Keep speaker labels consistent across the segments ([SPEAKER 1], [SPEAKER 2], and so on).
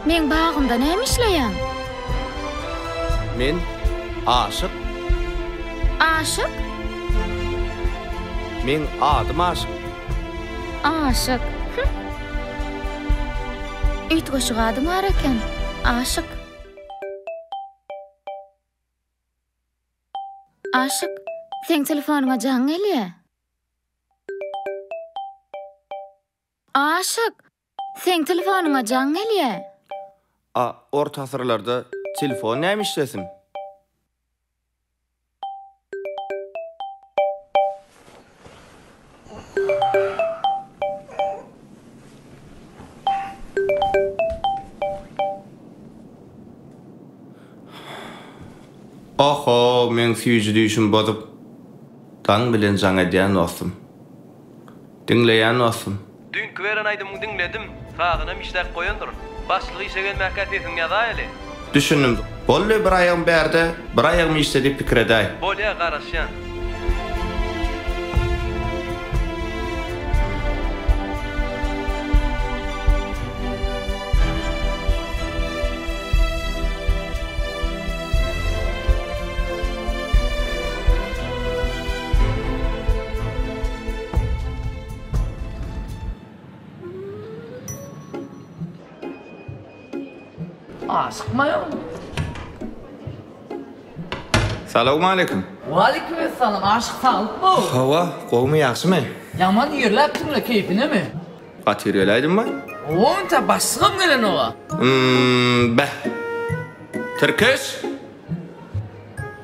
[SPEAKER 1] Meň bagymda näme işleýäň?
[SPEAKER 2] Men aşyk.
[SPEAKER 1] Aşyk?
[SPEAKER 2] Meň adym Aşyk.
[SPEAKER 1] Aşyk. Hüm. Üýtgeşik adyň bar eken, Aşyk. Aşyk, seň telefonyňa jaň gelýä. Aşyk, seň telefonyňa jaň gelýä.
[SPEAKER 2] A orta asyrlarda telefon näme işlesin? Oho, meň süýji düýşüm bozup, daň bilen jaň edýän dostum. Diňleýän dostum.
[SPEAKER 3] Düýnki beren aýdymyňy diňledim. Sazynam işläp goýandyryn. Başlyk işe gelmäkä sesiňi ýazaýaly.
[SPEAKER 2] Düşündim. Boldy bir aýagym bärde, bir aýagym işde diýip pikir edäý.
[SPEAKER 3] Bolýa garaşýan.
[SPEAKER 4] Aşykmaýaň.
[SPEAKER 2] Salowmaleýkim.
[SPEAKER 4] Waleýkim essalam Aşyk saglykmy?
[SPEAKER 2] Hawa, gowumy ýagşymy?
[SPEAKER 4] Ýaman ýerläpsiňle keýpinemi?
[SPEAKER 2] Gaty ir geläýdimmi?
[SPEAKER 4] Hawa entä başlygam gelenoga.
[SPEAKER 2] Hum beh. Tirkiş!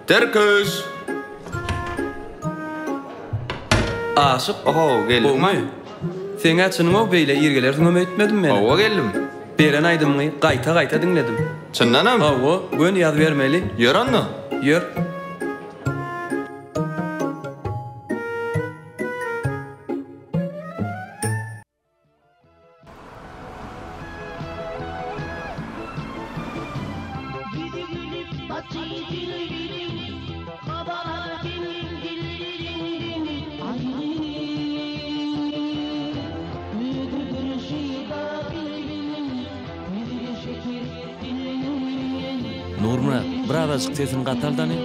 [SPEAKER 2] Tirkiş!
[SPEAKER 3] Aşyk,
[SPEAKER 2] Oho, geldiňmi?
[SPEAKER 3] gowumy? Seň-ä çynyň-ow beýle ir gelersiňem öýtmedim men.
[SPEAKER 2] Hawa geldim.
[SPEAKER 3] Beren aýdymyňy gaýta-gaýta diňledim.
[SPEAKER 2] Çyndanam?
[SPEAKER 3] Hawa, göni ýazybermeli.
[SPEAKER 2] Ýör onda.
[SPEAKER 3] Ýör.
[SPEAKER 5] Nurmyrat, birazajyk sesini gataldany.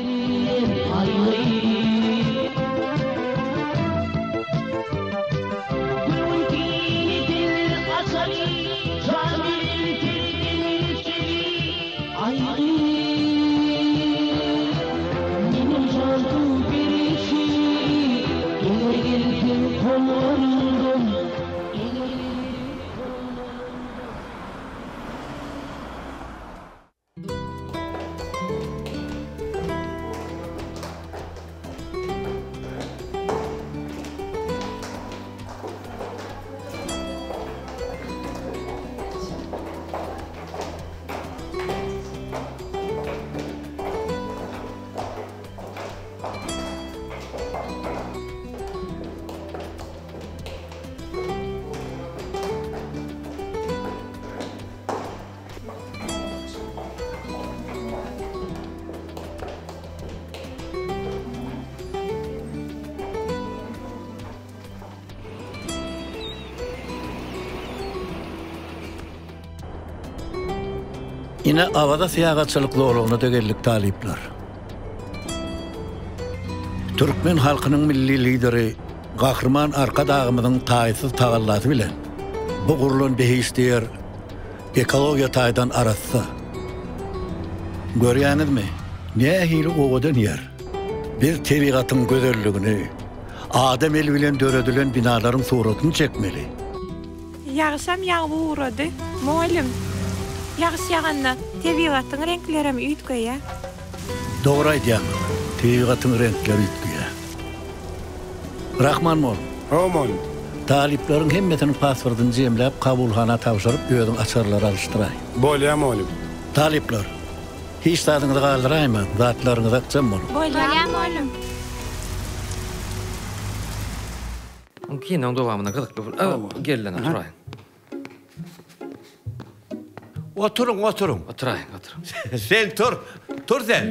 [SPEAKER 6] Ine Awaza syýahatçylyk zolagyna-da geldik talyplar. Türkmen halkynyň Milli Lideri Gahryman Arkadagymyzyň taýsyz tagallasy bilen bu gurlan behişdi ýer ekologiýa taýdan arassa. Görýäňizmi, nähili owadan ýer. Biz tebigatyň gözelligini, adam eli bilen döredilen binalaryň suratyny çekmeli.
[SPEAKER 7] Ýagyşam ýagyp ugrady. Mugallym, ýagyş ýaganda tebigatyň reňklerem üýtgeýär.
[SPEAKER 6] Dogry aýdýaňyz, tebigatyň reňkleri üýtgeýär. Rahman mol.
[SPEAKER 8] Hawa mugallym.
[SPEAKER 6] Talyplaryň hemmesiniň pasportyny jemläp kabulhana tabşyryp özüň açarlary alyşdyraý.
[SPEAKER 8] Bolýa mugallym.
[SPEAKER 6] Talyplar, hiç zadyňyzy galdyraýmaň, zatlaryňyza ykjam boluň.
[SPEAKER 7] Bolýa mugallym.
[SPEAKER 5] Kinoň dowamynda gyzykly bol. Gel lan oturaýyň.
[SPEAKER 9] Oturyň, oturyň.
[SPEAKER 5] Oturaýyň, oturyň.
[SPEAKER 9] Sen tur. Tur sen.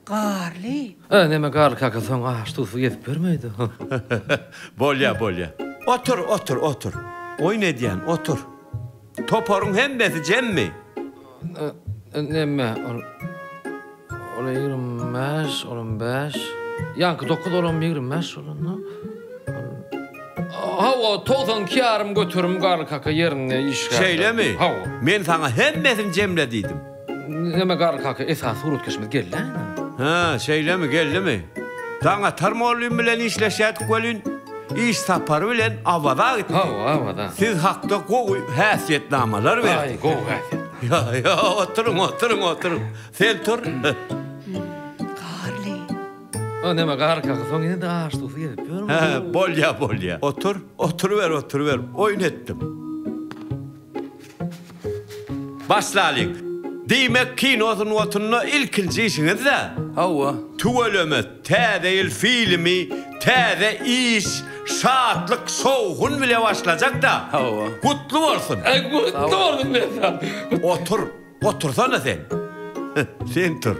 [SPEAKER 10] Garly.
[SPEAKER 5] E, neme Garly kaka soň aş duzsuz gezip ýörmeýdi.
[SPEAKER 9] Bolýa, bolýa. Otur, otur, otur. Oýun edýän, otur. Toparyň hemmesi jemmi?
[SPEAKER 5] Neme ol ol 25, olam 5. Ýaňky 9 olam 25 bolanda. Hawa, 92 ýarym göterim Garly kaka ýerinde işgär.
[SPEAKER 9] Şeýlemi?
[SPEAKER 5] Hawa.
[SPEAKER 9] Men saňa hemmesini jemle diýdim.
[SPEAKER 5] Neme Garly kaka, esasy suratkeşimiz geldi-ä indi.
[SPEAKER 9] Hä, şeýlemi, geldimi? Daňatar mugallym bilen işleşýärdik welin, iş sapary bilen Awaza gitdi.
[SPEAKER 5] Hawa, Awaza.
[SPEAKER 9] Siz hakda gowy häsiýetnamalar berdi.
[SPEAKER 5] Aý, gowy häsiýet.
[SPEAKER 9] Ýa, ýa, oturyň, oturyň, oturyň. Sen tur.
[SPEAKER 10] Garly.
[SPEAKER 5] O neme Garly kaka, soň ýene-de aş-dusy gezip ýörme.
[SPEAKER 9] Hä, bolýa, bolýa. Otur, oturyber, oturyber. Oýun etdim. Başlalyň. Diýmek, kino sungatynda ilkinji işiňiz-dä?
[SPEAKER 8] Hawa.
[SPEAKER 9] Tüweleme, Täze ýyl filmi täze iş, şatlyk, şowhun bile başlajak-da.
[SPEAKER 8] Hawa.
[SPEAKER 9] Gutly bolsun!
[SPEAKER 5] Gutly bolsun Mesut!
[SPEAKER 9] Otur, otursana sen. Sen tur.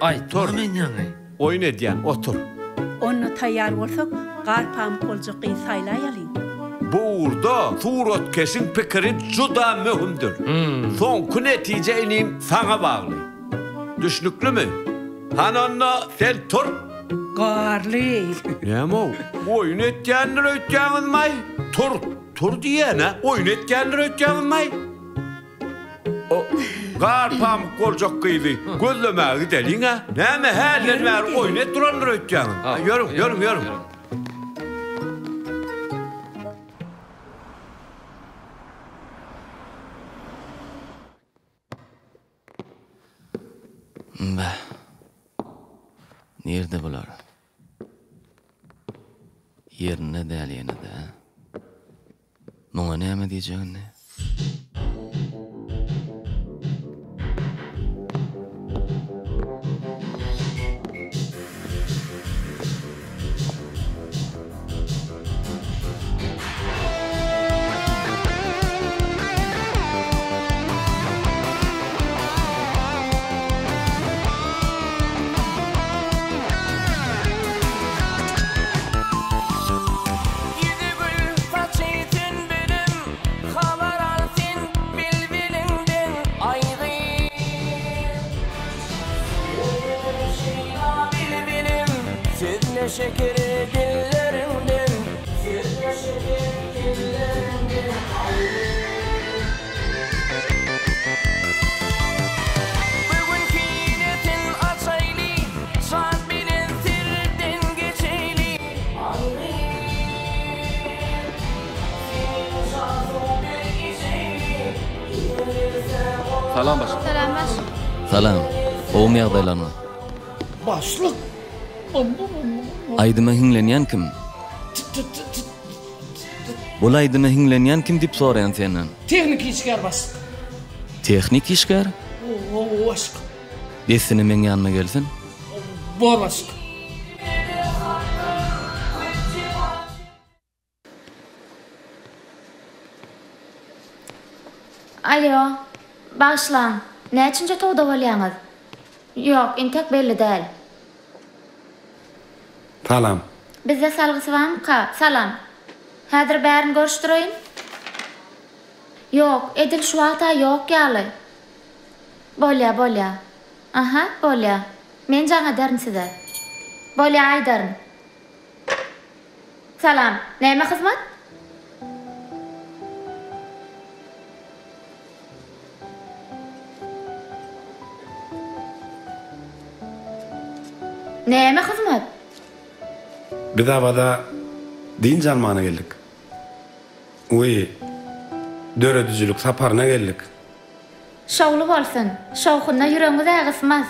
[SPEAKER 5] Aýtma men ýaňy.
[SPEAKER 9] Oýun edýän, otur.
[SPEAKER 10] Onda taýýar bolsak, gar pamyk boljak gyzy saýlaýalyň.
[SPEAKER 9] Bu ugurda suratkeşiň pikiri juda möhümdir. Soňky netije inim saňa bagly. Düşnüklimi? Hany onda sen tur.
[SPEAKER 10] Garly.
[SPEAKER 9] Näme-ow, oýun etýändir öýtýäňizmaý? Tur, tur diýýän-ä, oýun etýändir öýtýäňizmaý? O, gar pamyk boljak gyzy gözlemäge gideliň-ä. Näme, hälden bäri oýun edip durandyr öýtýäňiz? Ýörüň, ýörüň, ýörüň.
[SPEAKER 11] Beh. Nirde bular? Ýerinde däl ýene-de. Muňa näme diýjek indi?
[SPEAKER 12] Ýüzi gül, saçy sünbülim, Habar al sen bilbiliňden, aý gyz. Şeýda bilbilim, Sözle şeker dilleriňden, Sözle şeker dilleriňden, aý gyz. Bu gün kinesin açaýly, Şat bilen sirden geçeýli, aý gyz. Seniň şasyň bir içeýli, Gidiberse
[SPEAKER 11] Salam başlyk.
[SPEAKER 1] Salam başlyk.
[SPEAKER 11] Salam. Gowumy ýagdaýlaryňyz?
[SPEAKER 4] Başlyk.
[SPEAKER 11] Aýdyma hiňlenýän kim? Bul aýdyma hiňlenýän kim diýip soraýan senden.
[SPEAKER 4] Tehniki işgär başlyk.
[SPEAKER 11] Tehniki işgär?
[SPEAKER 4] Hawa başlyk.
[SPEAKER 11] Dessine meň ýanyma gelsin.
[SPEAKER 4] Bor başlyk.
[SPEAKER 1] Alýo, bagyşlaň, näçinji otagda bolýaňyz? Ýok, entek belli däl.
[SPEAKER 13] Salam.
[SPEAKER 1] Bizde salgysy barmyka? Salam. Häzir bärini görüşdireýin. Ýok, edil şu wagt-a ýok ýaly. Bolýa, bolýa. Aha, bolýa. Men jaň ederin size. Bolýa, aýdaryn. Salam. Näme hyzmat? Näme hyzmat?
[SPEAKER 13] Biz Awaza dynç almana geldik. We döredijilik saparyna geldik.
[SPEAKER 1] Şowly bolsun. Şowhunda ýüregiňiz-ä gysmaz.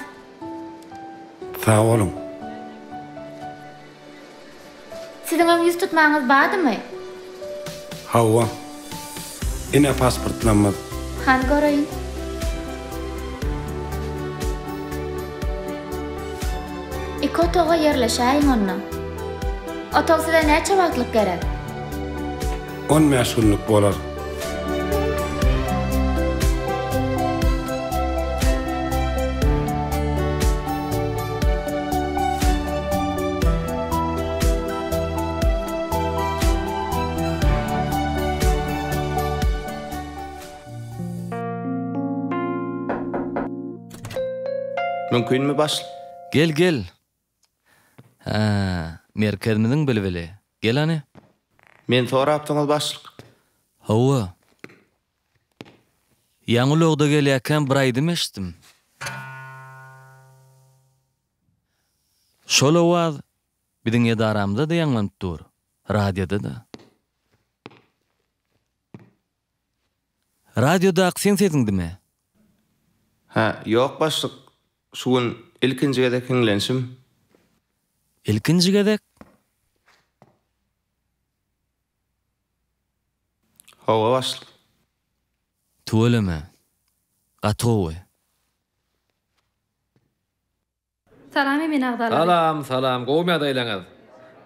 [SPEAKER 13] Sag boluň.
[SPEAKER 1] Siziňem ýüz tutmaňyz bardymy?
[SPEAKER 13] Hawa. Ine pasportlarymyz.
[SPEAKER 1] Hany göreýin. Iki otaga ýerleşäýiň onda. Otag size näçe wagtlyk gerek?
[SPEAKER 13] On bäş günlük bolar.
[SPEAKER 2] Mümkinmi başlyk?
[SPEAKER 11] Gel, gel. Hä, merkezimiziň bilbili. Gel hany.
[SPEAKER 2] Meni sorapsyňyz başlyk.
[SPEAKER 11] Hawa. Ýaňy ulagda gelýärkäm bir aýdym eşitdim. Şol owaz biziň edaramyzda-da ýaňlanyp dur, radioda-da. Radiodaky seň sesiňdimi?
[SPEAKER 2] Hä, ýok başlyk, şu gün ilkinji gezek hiňlenişim.
[SPEAKER 11] Ilkinji gezek?
[SPEAKER 2] Hawa başlyk.
[SPEAKER 11] Tüweleme. Gaty gowy.
[SPEAKER 8] Salam emin agzalary.
[SPEAKER 5] Salam salam gowmy ýagdaýlaňyz?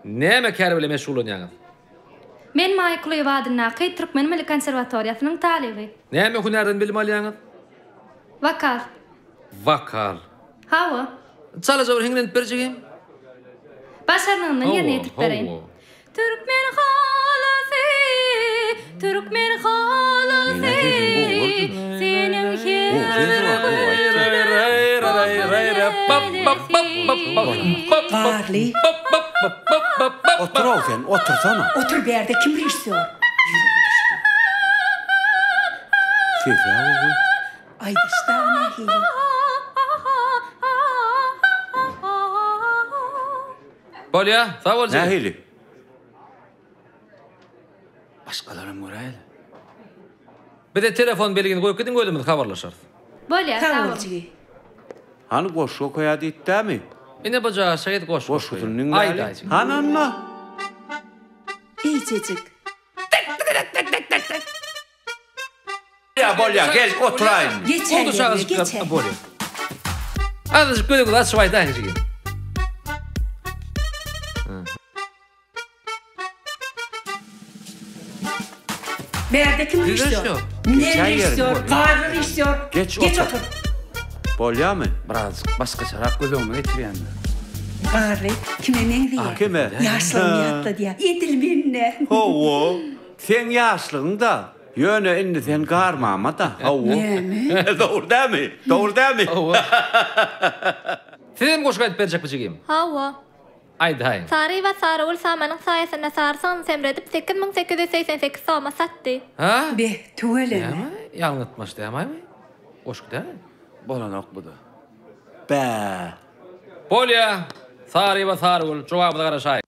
[SPEAKER 5] Näme kär bilen meşgullanýaňyz?
[SPEAKER 8] Men Maýa Kulyýewa adyndaky Türkmen milli konserwatoriýasynyň talyby.
[SPEAKER 5] Näme hünärden bilim alýaňyz?
[SPEAKER 8] Wokal.
[SPEAKER 5] Wokal.
[SPEAKER 8] Hawa.
[SPEAKER 5] Çalaja bir hiňlenip ber jigim.
[SPEAKER 8] Başarnygymdan ýerine ýetirip bereýin. Türkmen halysy, türkmen halysy, seniň
[SPEAKER 10] Garly.
[SPEAKER 9] Otur-ow sen, otursana.
[SPEAKER 10] Otur bärde kim režissýor?
[SPEAKER 9] Sesi-ä gowy.
[SPEAKER 10] Aýdyş dagy nähili?
[SPEAKER 5] Bolýa, sag bol jigim.
[SPEAKER 9] Nähili?
[SPEAKER 14] Başgalaram göräýeli.
[SPEAKER 5] Bize telefon belgini goýup gidiň özümiz habarlaşarys.
[SPEAKER 8] Bolýa,
[SPEAKER 10] Sag
[SPEAKER 8] sag
[SPEAKER 10] bol
[SPEAKER 8] bol.
[SPEAKER 10] jigi.
[SPEAKER 9] Hany goşgy okaýa diýipdämi?
[SPEAKER 5] Ine bu jaşa git goşgy
[SPEAKER 9] Goşgusyny
[SPEAKER 5] okaýa.
[SPEAKER 9] diňläli.
[SPEAKER 5] Aýdaý jigim.
[SPEAKER 9] Hany onda?
[SPEAKER 10] Eýjejik.
[SPEAKER 9] Bolýa, bolýa, gel oturaýyn.
[SPEAKER 10] Geçer
[SPEAKER 5] Oldu
[SPEAKER 10] ýerine,
[SPEAKER 5] çagajyklar,
[SPEAKER 10] geçer.
[SPEAKER 5] bolýa. Azajyk gözüňizi açyp aýdaýyň jigim.
[SPEAKER 10] Bärde kim režissýor? Men režissýor, Garly režissýor.
[SPEAKER 9] Geç
[SPEAKER 10] Geç
[SPEAKER 9] otur.
[SPEAKER 10] otur.
[SPEAKER 9] Bolýamy?
[SPEAKER 14] Birazjyk başgaçarak göz öňüme getirýän-de.
[SPEAKER 10] Garly kime meňzeýär?
[SPEAKER 9] Kime?
[SPEAKER 10] Ýaşlygymy ýatladýar. Edil mende.
[SPEAKER 9] Hawa, seň ýaşlygyň-da. Ýöne indi sen garmama-da. Hawa.
[SPEAKER 10] Näme?
[SPEAKER 9] Dogry dälmi? Dogry dälmi?
[SPEAKER 5] Hawa. Sizem goşgy aýdyp berjekmi jigim?
[SPEAKER 15] Hawa.
[SPEAKER 5] Aýdaýyň.
[SPEAKER 15] Saryýewa Sarygül samanyň saýasynda sary sygryny semredip, 8888 soma satdy.
[SPEAKER 5] Hä?
[SPEAKER 10] Be, tüweleme.
[SPEAKER 5] Näme? Ýalňytmaç dämaý bu? Goşgy däl.
[SPEAKER 14] Bolanok bu-da.
[SPEAKER 9] Bä.
[SPEAKER 5] Bolýa. Saryýewa Sarygül, jogabyňyza garaşaýyň.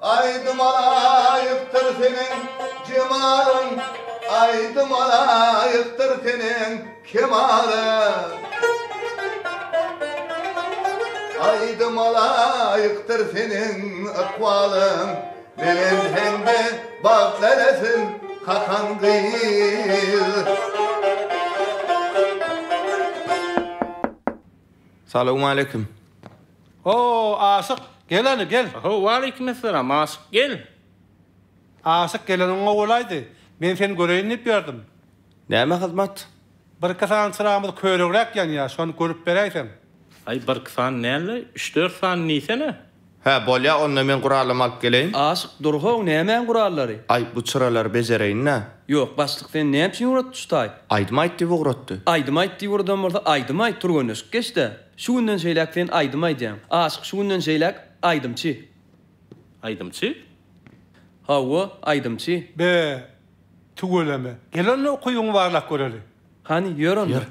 [SPEAKER 16] Aýdyma laýykdyr seniň jemalyň, Aýdyma laýykdyr seniň kemalyň. Aýdyma laýykdyr seniň ykbalyň, Belent hem-de bagtly eylesin kakan gyz.
[SPEAKER 2] Salowmaleýkim.
[SPEAKER 17] Ho, Aşyk, gel hany, gel.
[SPEAKER 18] Ho, waleýkimessalam, Aşyk, gel.
[SPEAKER 17] Aşyk geleniň gowy bolaýdy. Men seni göreýin diýip ýördüm.
[SPEAKER 2] Näme hyzmat?
[SPEAKER 17] Birki sany çyragymyz körügräk ýanýar, şony görüp beräýseň.
[SPEAKER 18] Aý, birki sany däl-de, üç-dört sany diýsene.
[SPEAKER 2] Hä, bolýa, onda men guralymy alyp geleýin.
[SPEAKER 3] Aşyk, dur-how, nämäň gurallary?
[SPEAKER 2] Aý, bu çyralary bejereýin-dä.
[SPEAKER 3] Ýok, başlyk seni näme üçin ugratdy şu taý?
[SPEAKER 2] Aýdym aýt diýip ugratdy.
[SPEAKER 3] Aýdym aýt diýip ugradan bolsa, aýdym aýt, türgenleşik geç-dä. Şu günden şeýläk sen aýdym aýdýaň. Aşyk şu günden şeýläk aýdymçy.
[SPEAKER 18] Aýdymçy?
[SPEAKER 3] Hawa, aýdymçy.
[SPEAKER 17] Be, tüweleme. Gel onda ukybyňy barlap göreli.
[SPEAKER 3] Hany, ýör onda.
[SPEAKER 17] Ýör.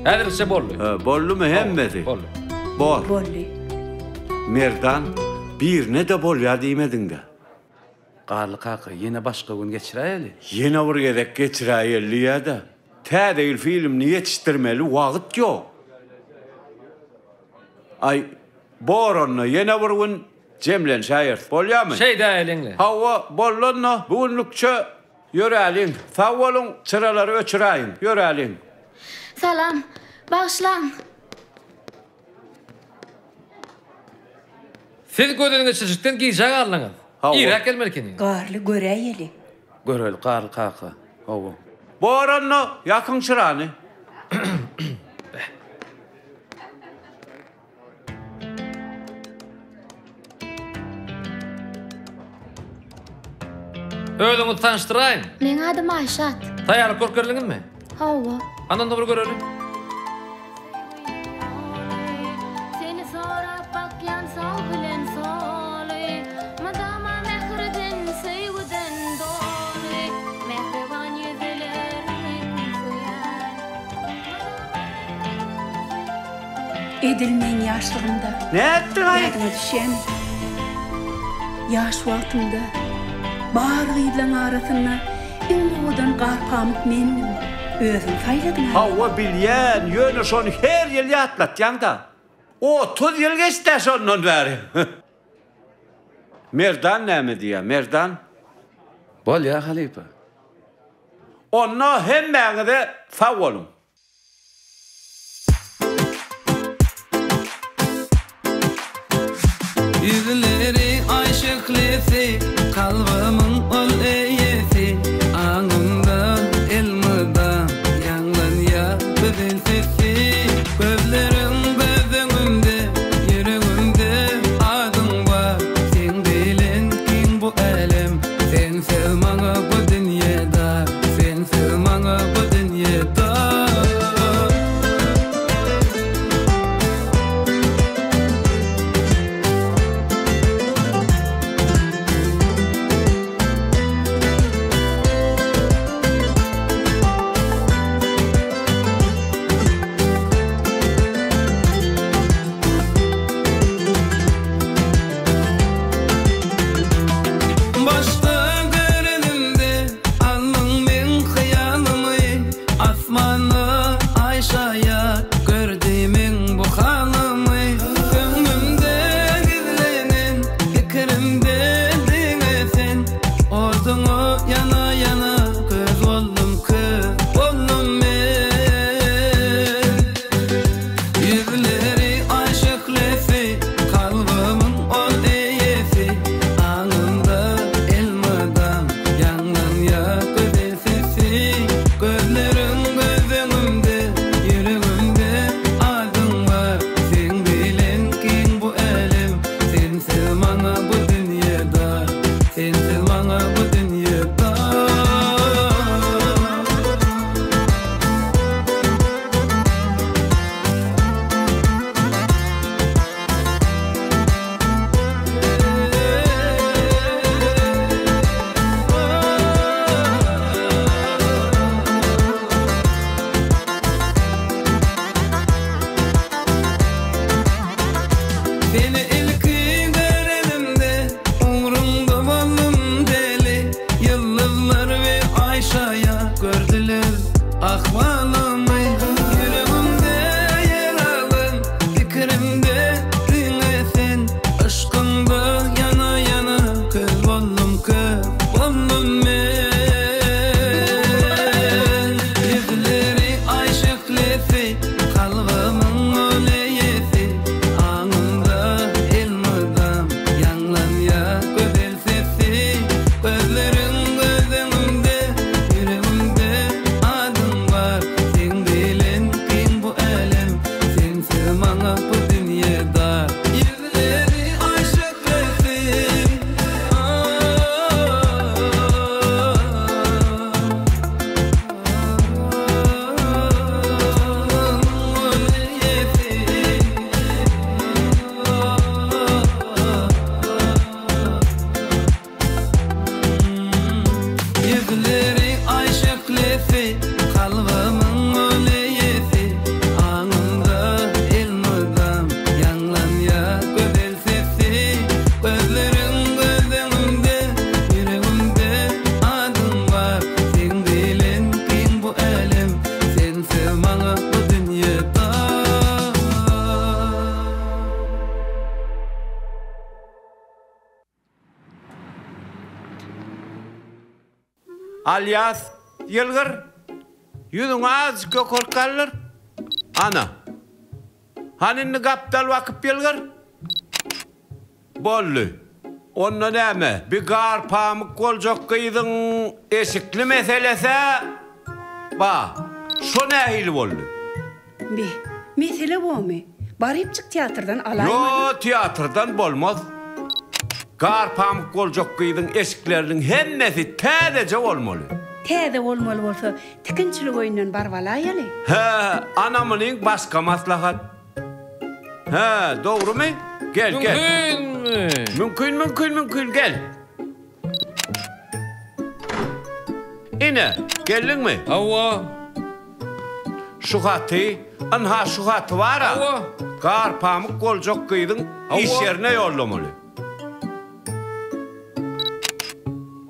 [SPEAKER 5] Häzirlikçe boldy.
[SPEAKER 9] Boldumy hemmesi?
[SPEAKER 5] Boldy.
[SPEAKER 9] Bor.
[SPEAKER 10] Boldy.
[SPEAKER 9] Merdan, birine-de bolýar diýmediň-dä.
[SPEAKER 14] Garly kaka, ýene başga gün geçiräýeli.
[SPEAKER 9] Ýene bir gezek geçiräýeli diýýä-de. Täze ýyl filmini ýetişdirmeli wagt ýok. Aý, bor onda, ýene bir gün jemlenşäýeris, bolýamy?
[SPEAKER 5] Şeýdäýeliň-le.
[SPEAKER 9] Hawa, boldy onda, bu günlükçe ýöräliň. Sag boluň, çyralary öçüräýiň, ýöräliň.
[SPEAKER 1] Salam. Bagyşlaň.
[SPEAKER 5] Siz gözden geçirişikden gijä galdyňyz.
[SPEAKER 9] Hawa.
[SPEAKER 5] Irräk gelmeli ekeniňiz.
[SPEAKER 10] Garly göräýeli.
[SPEAKER 14] Göreli, Garly kaka. Hawa.
[SPEAKER 9] Bor onda, ýakyň çyrany.
[SPEAKER 5] Özüňizi tanyşdyraýyň.
[SPEAKER 1] Meň adym Aýşat.
[SPEAKER 5] Taýýarlyk görüp geldiňizmi?
[SPEAKER 1] Hawa.
[SPEAKER 5] Hany onda bir göreli.
[SPEAKER 1] Seni sorap bakýan sag bilen soly Mydama mähirden, söýgüden doly Mähriban ýüzleriňi küýseýän
[SPEAKER 10] Edil meň ýaşlygymda.
[SPEAKER 9] Nätdiň-aý?
[SPEAKER 10] Ýadyňa düşýämi? Ýaş wagtymda bar gyzlaň arasynda iň owadan garpamyk mendim. Özüň saýladyň-a.
[SPEAKER 9] Hawa, bilýän, ýöne şony her ýyl ýatlatýaň-da. 30 ýyl geçd-ä şondan bäri. Merdan näme diýýär, Merdan?
[SPEAKER 14] Bolýa, halypa.
[SPEAKER 9] Onda hemmäňize sag boluň.
[SPEAKER 12] Ýüzleri aý şöhlesi, kalbymyň ol eýesi, Aňymda elmydam ýaňlanýar gözel sesi. Gözleriň göz öňümde, ýüregimde adyň bar, Seň bilen giň bu älem, sensiz maňa bu dünýe dar, Sensiz maňa bu dünýe dar.
[SPEAKER 9] Alýas, ýylgyr. Ýüzüňi azajyk ýokaryk galdyr. Ana. Hany indi gapdal bakyp ýylgyr. Boldy. Onda näme, bi gar pamyk boljak gyzyň eşikli meseles-ä ba. Şo nähili boldy?
[SPEAKER 10] Be, mesele bomy? Barypjyk teatrdan alaýmaly.
[SPEAKER 9] Ýo, teatrdan bolmaz. Gar pamyk boljak gyzyň eşikleriniň hemmesi täzeje bolmaly.
[SPEAKER 10] Täze bolmaly bolsa, tikinçilik öýünden baryp alaýaly.
[SPEAKER 9] Hä, ana munyň başga maslahat. Hä, dogrumy? Gel, gel.
[SPEAKER 5] Mümkinmi?
[SPEAKER 9] Mümkin, mümkin, mümkin, gel. Ine, geldiňmi?
[SPEAKER 5] Hawa.
[SPEAKER 9] Şu haty, ynha şu haty bar-a.
[SPEAKER 5] Hawa.
[SPEAKER 9] Gar pamyk boljak gyzyň iş ýerine ýollamaly.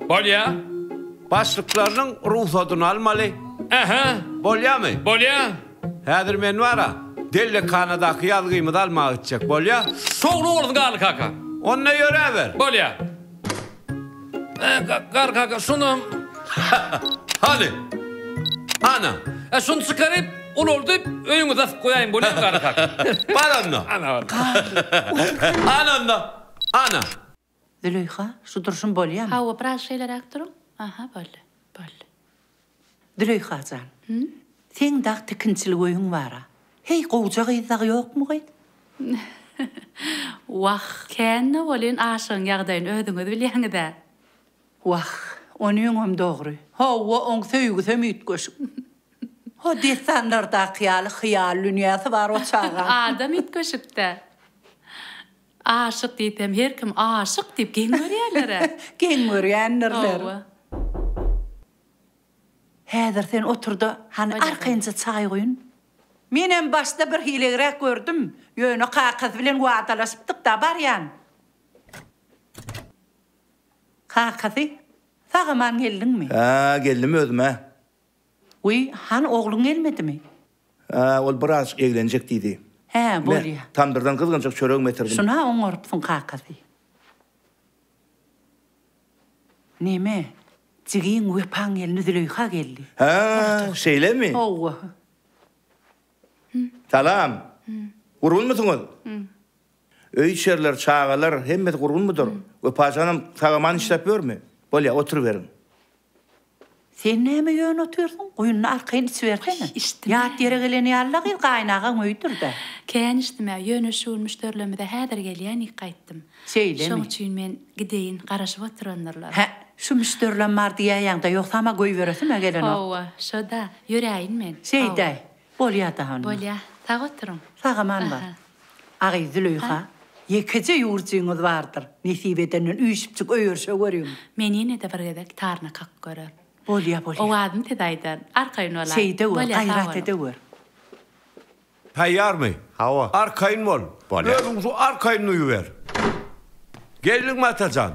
[SPEAKER 5] Bolýa.
[SPEAKER 9] Başlyklarynyň rugsadyny almaly.
[SPEAKER 5] Ähä.
[SPEAKER 9] Bolýamy?
[SPEAKER 5] Bolýa.
[SPEAKER 9] Häzir men bar-a, dellekhanadaky ýazgymyzy almaga gitjek, bolýa?
[SPEAKER 5] Şowly bolsun Garly kaka.
[SPEAKER 9] Onda ýöräber.
[SPEAKER 5] Bolýa. Garly kaka, şunam.
[SPEAKER 9] Hany. Ana.
[SPEAKER 5] E, şuny çykaryp, ulaldyp, öýüňize asyp goýaýyn, bolýamy Garly kaka?
[SPEAKER 9] Bar onda.
[SPEAKER 5] Ana.
[SPEAKER 9] Ana onda. Ana.
[SPEAKER 19] Züleýha, şu durşum bolýamy?
[SPEAKER 1] Hawa, biraz şeýleräk duruň. Aha, boldy. Boldy.
[SPEAKER 19] Züleýha jan, seň dag tikinçilik öýüň bar-a. Heý, gowja gyz dagy ýokmy gyz?
[SPEAKER 1] Wah, kän-de welin aşygyň ýagdaýyny özüňiz bilýäňiz-ä.
[SPEAKER 19] Wah, onyňam dogry. Hawa, oň söýgüsem üýtgeşik. Ho, dessanlardaky ýaly hyýal dünýäsi bar o çagaň.
[SPEAKER 1] Adam üýtgeşik-dä. Aşyk diýsem her kim aşyk diýip geň görýärler-ä.
[SPEAKER 19] Geň görýändirler.
[SPEAKER 1] Hawa.
[SPEAKER 19] Häzir sen otur-da, hany arkaýynja çaý guýun. Menem başda birhilegräk gördüm, ýöne kakasy bilen wadalaşypdyk-da barýan. Kakasy, sag-aman geldiňmi?
[SPEAKER 20] Hä, geldim özüm-ä.
[SPEAKER 19] Wiý, hany ogluň gelmedimi?
[SPEAKER 20] Hä, ol birazjyk eglenjek diýdi.
[SPEAKER 19] Hä,
[SPEAKER 20] Me,
[SPEAKER 19] bolýa.
[SPEAKER 20] tamdyrdan gyzgynjak çöregem getirdim.
[SPEAKER 19] Şun-a oňarypsyň kakasy. Neme, jigiň Wepaň gelni Züleýha geldi.
[SPEAKER 20] Hä, şeýlemi?
[SPEAKER 19] Hawa.
[SPEAKER 20] Salam. Gurgunmysyňyz? Öý-içeriler, çagalar, hemmesi gurgunmydyr? Wepajanam sag-aman işläp ýörmi? Bolýa, oturyberiň.
[SPEAKER 19] Sen näme ýöne otyrsyň? Guýunyny arkaýyn içibersene.
[SPEAKER 1] Içdim-ä.
[SPEAKER 19] Ýat ýere gelen ýaly-la gyz, gaýynagaň öýüdir-dä.
[SPEAKER 1] Kän içdim-ä, ýöne şu gün müşderilerimize häzir gelýän diýip gaýtdym.
[SPEAKER 19] Şeýlemi?
[SPEAKER 1] Şoň üçin men gideýin, garaşyp oturandyrlar.
[SPEAKER 19] Hä, şu müşderileň bar diýäýeňdä, ýogsam-a goýberesim-ä gelenok.
[SPEAKER 1] Hawa, şo-da, ýöräýin men.
[SPEAKER 19] Şeýdäý. Bolýa-da onda.
[SPEAKER 1] Bolýa, sag oturyň.
[SPEAKER 19] Sag-aman bar. Agy Züleýha, ýekeje ýüwürjiňiz bardyr, nesip edenden üýşüpjik öýerşe görüň.
[SPEAKER 1] Men ýene-de bir gezek taryna kakyp görerin.
[SPEAKER 19] Bolýa, bolýa.
[SPEAKER 1] Owazyny size aýdaryn. Arkaýyn bolaý.
[SPEAKER 19] Şeýdewür,
[SPEAKER 1] Bolýa, sag
[SPEAKER 19] gaýrat
[SPEAKER 1] boluň.
[SPEAKER 19] edewür.
[SPEAKER 9] Taýýarmy?
[SPEAKER 16] Hawa.
[SPEAKER 9] Arkaýyn bol.
[SPEAKER 16] Bolýa.
[SPEAKER 9] Özüň şu arkaýyn duýuber. Geldiňmi Atajan?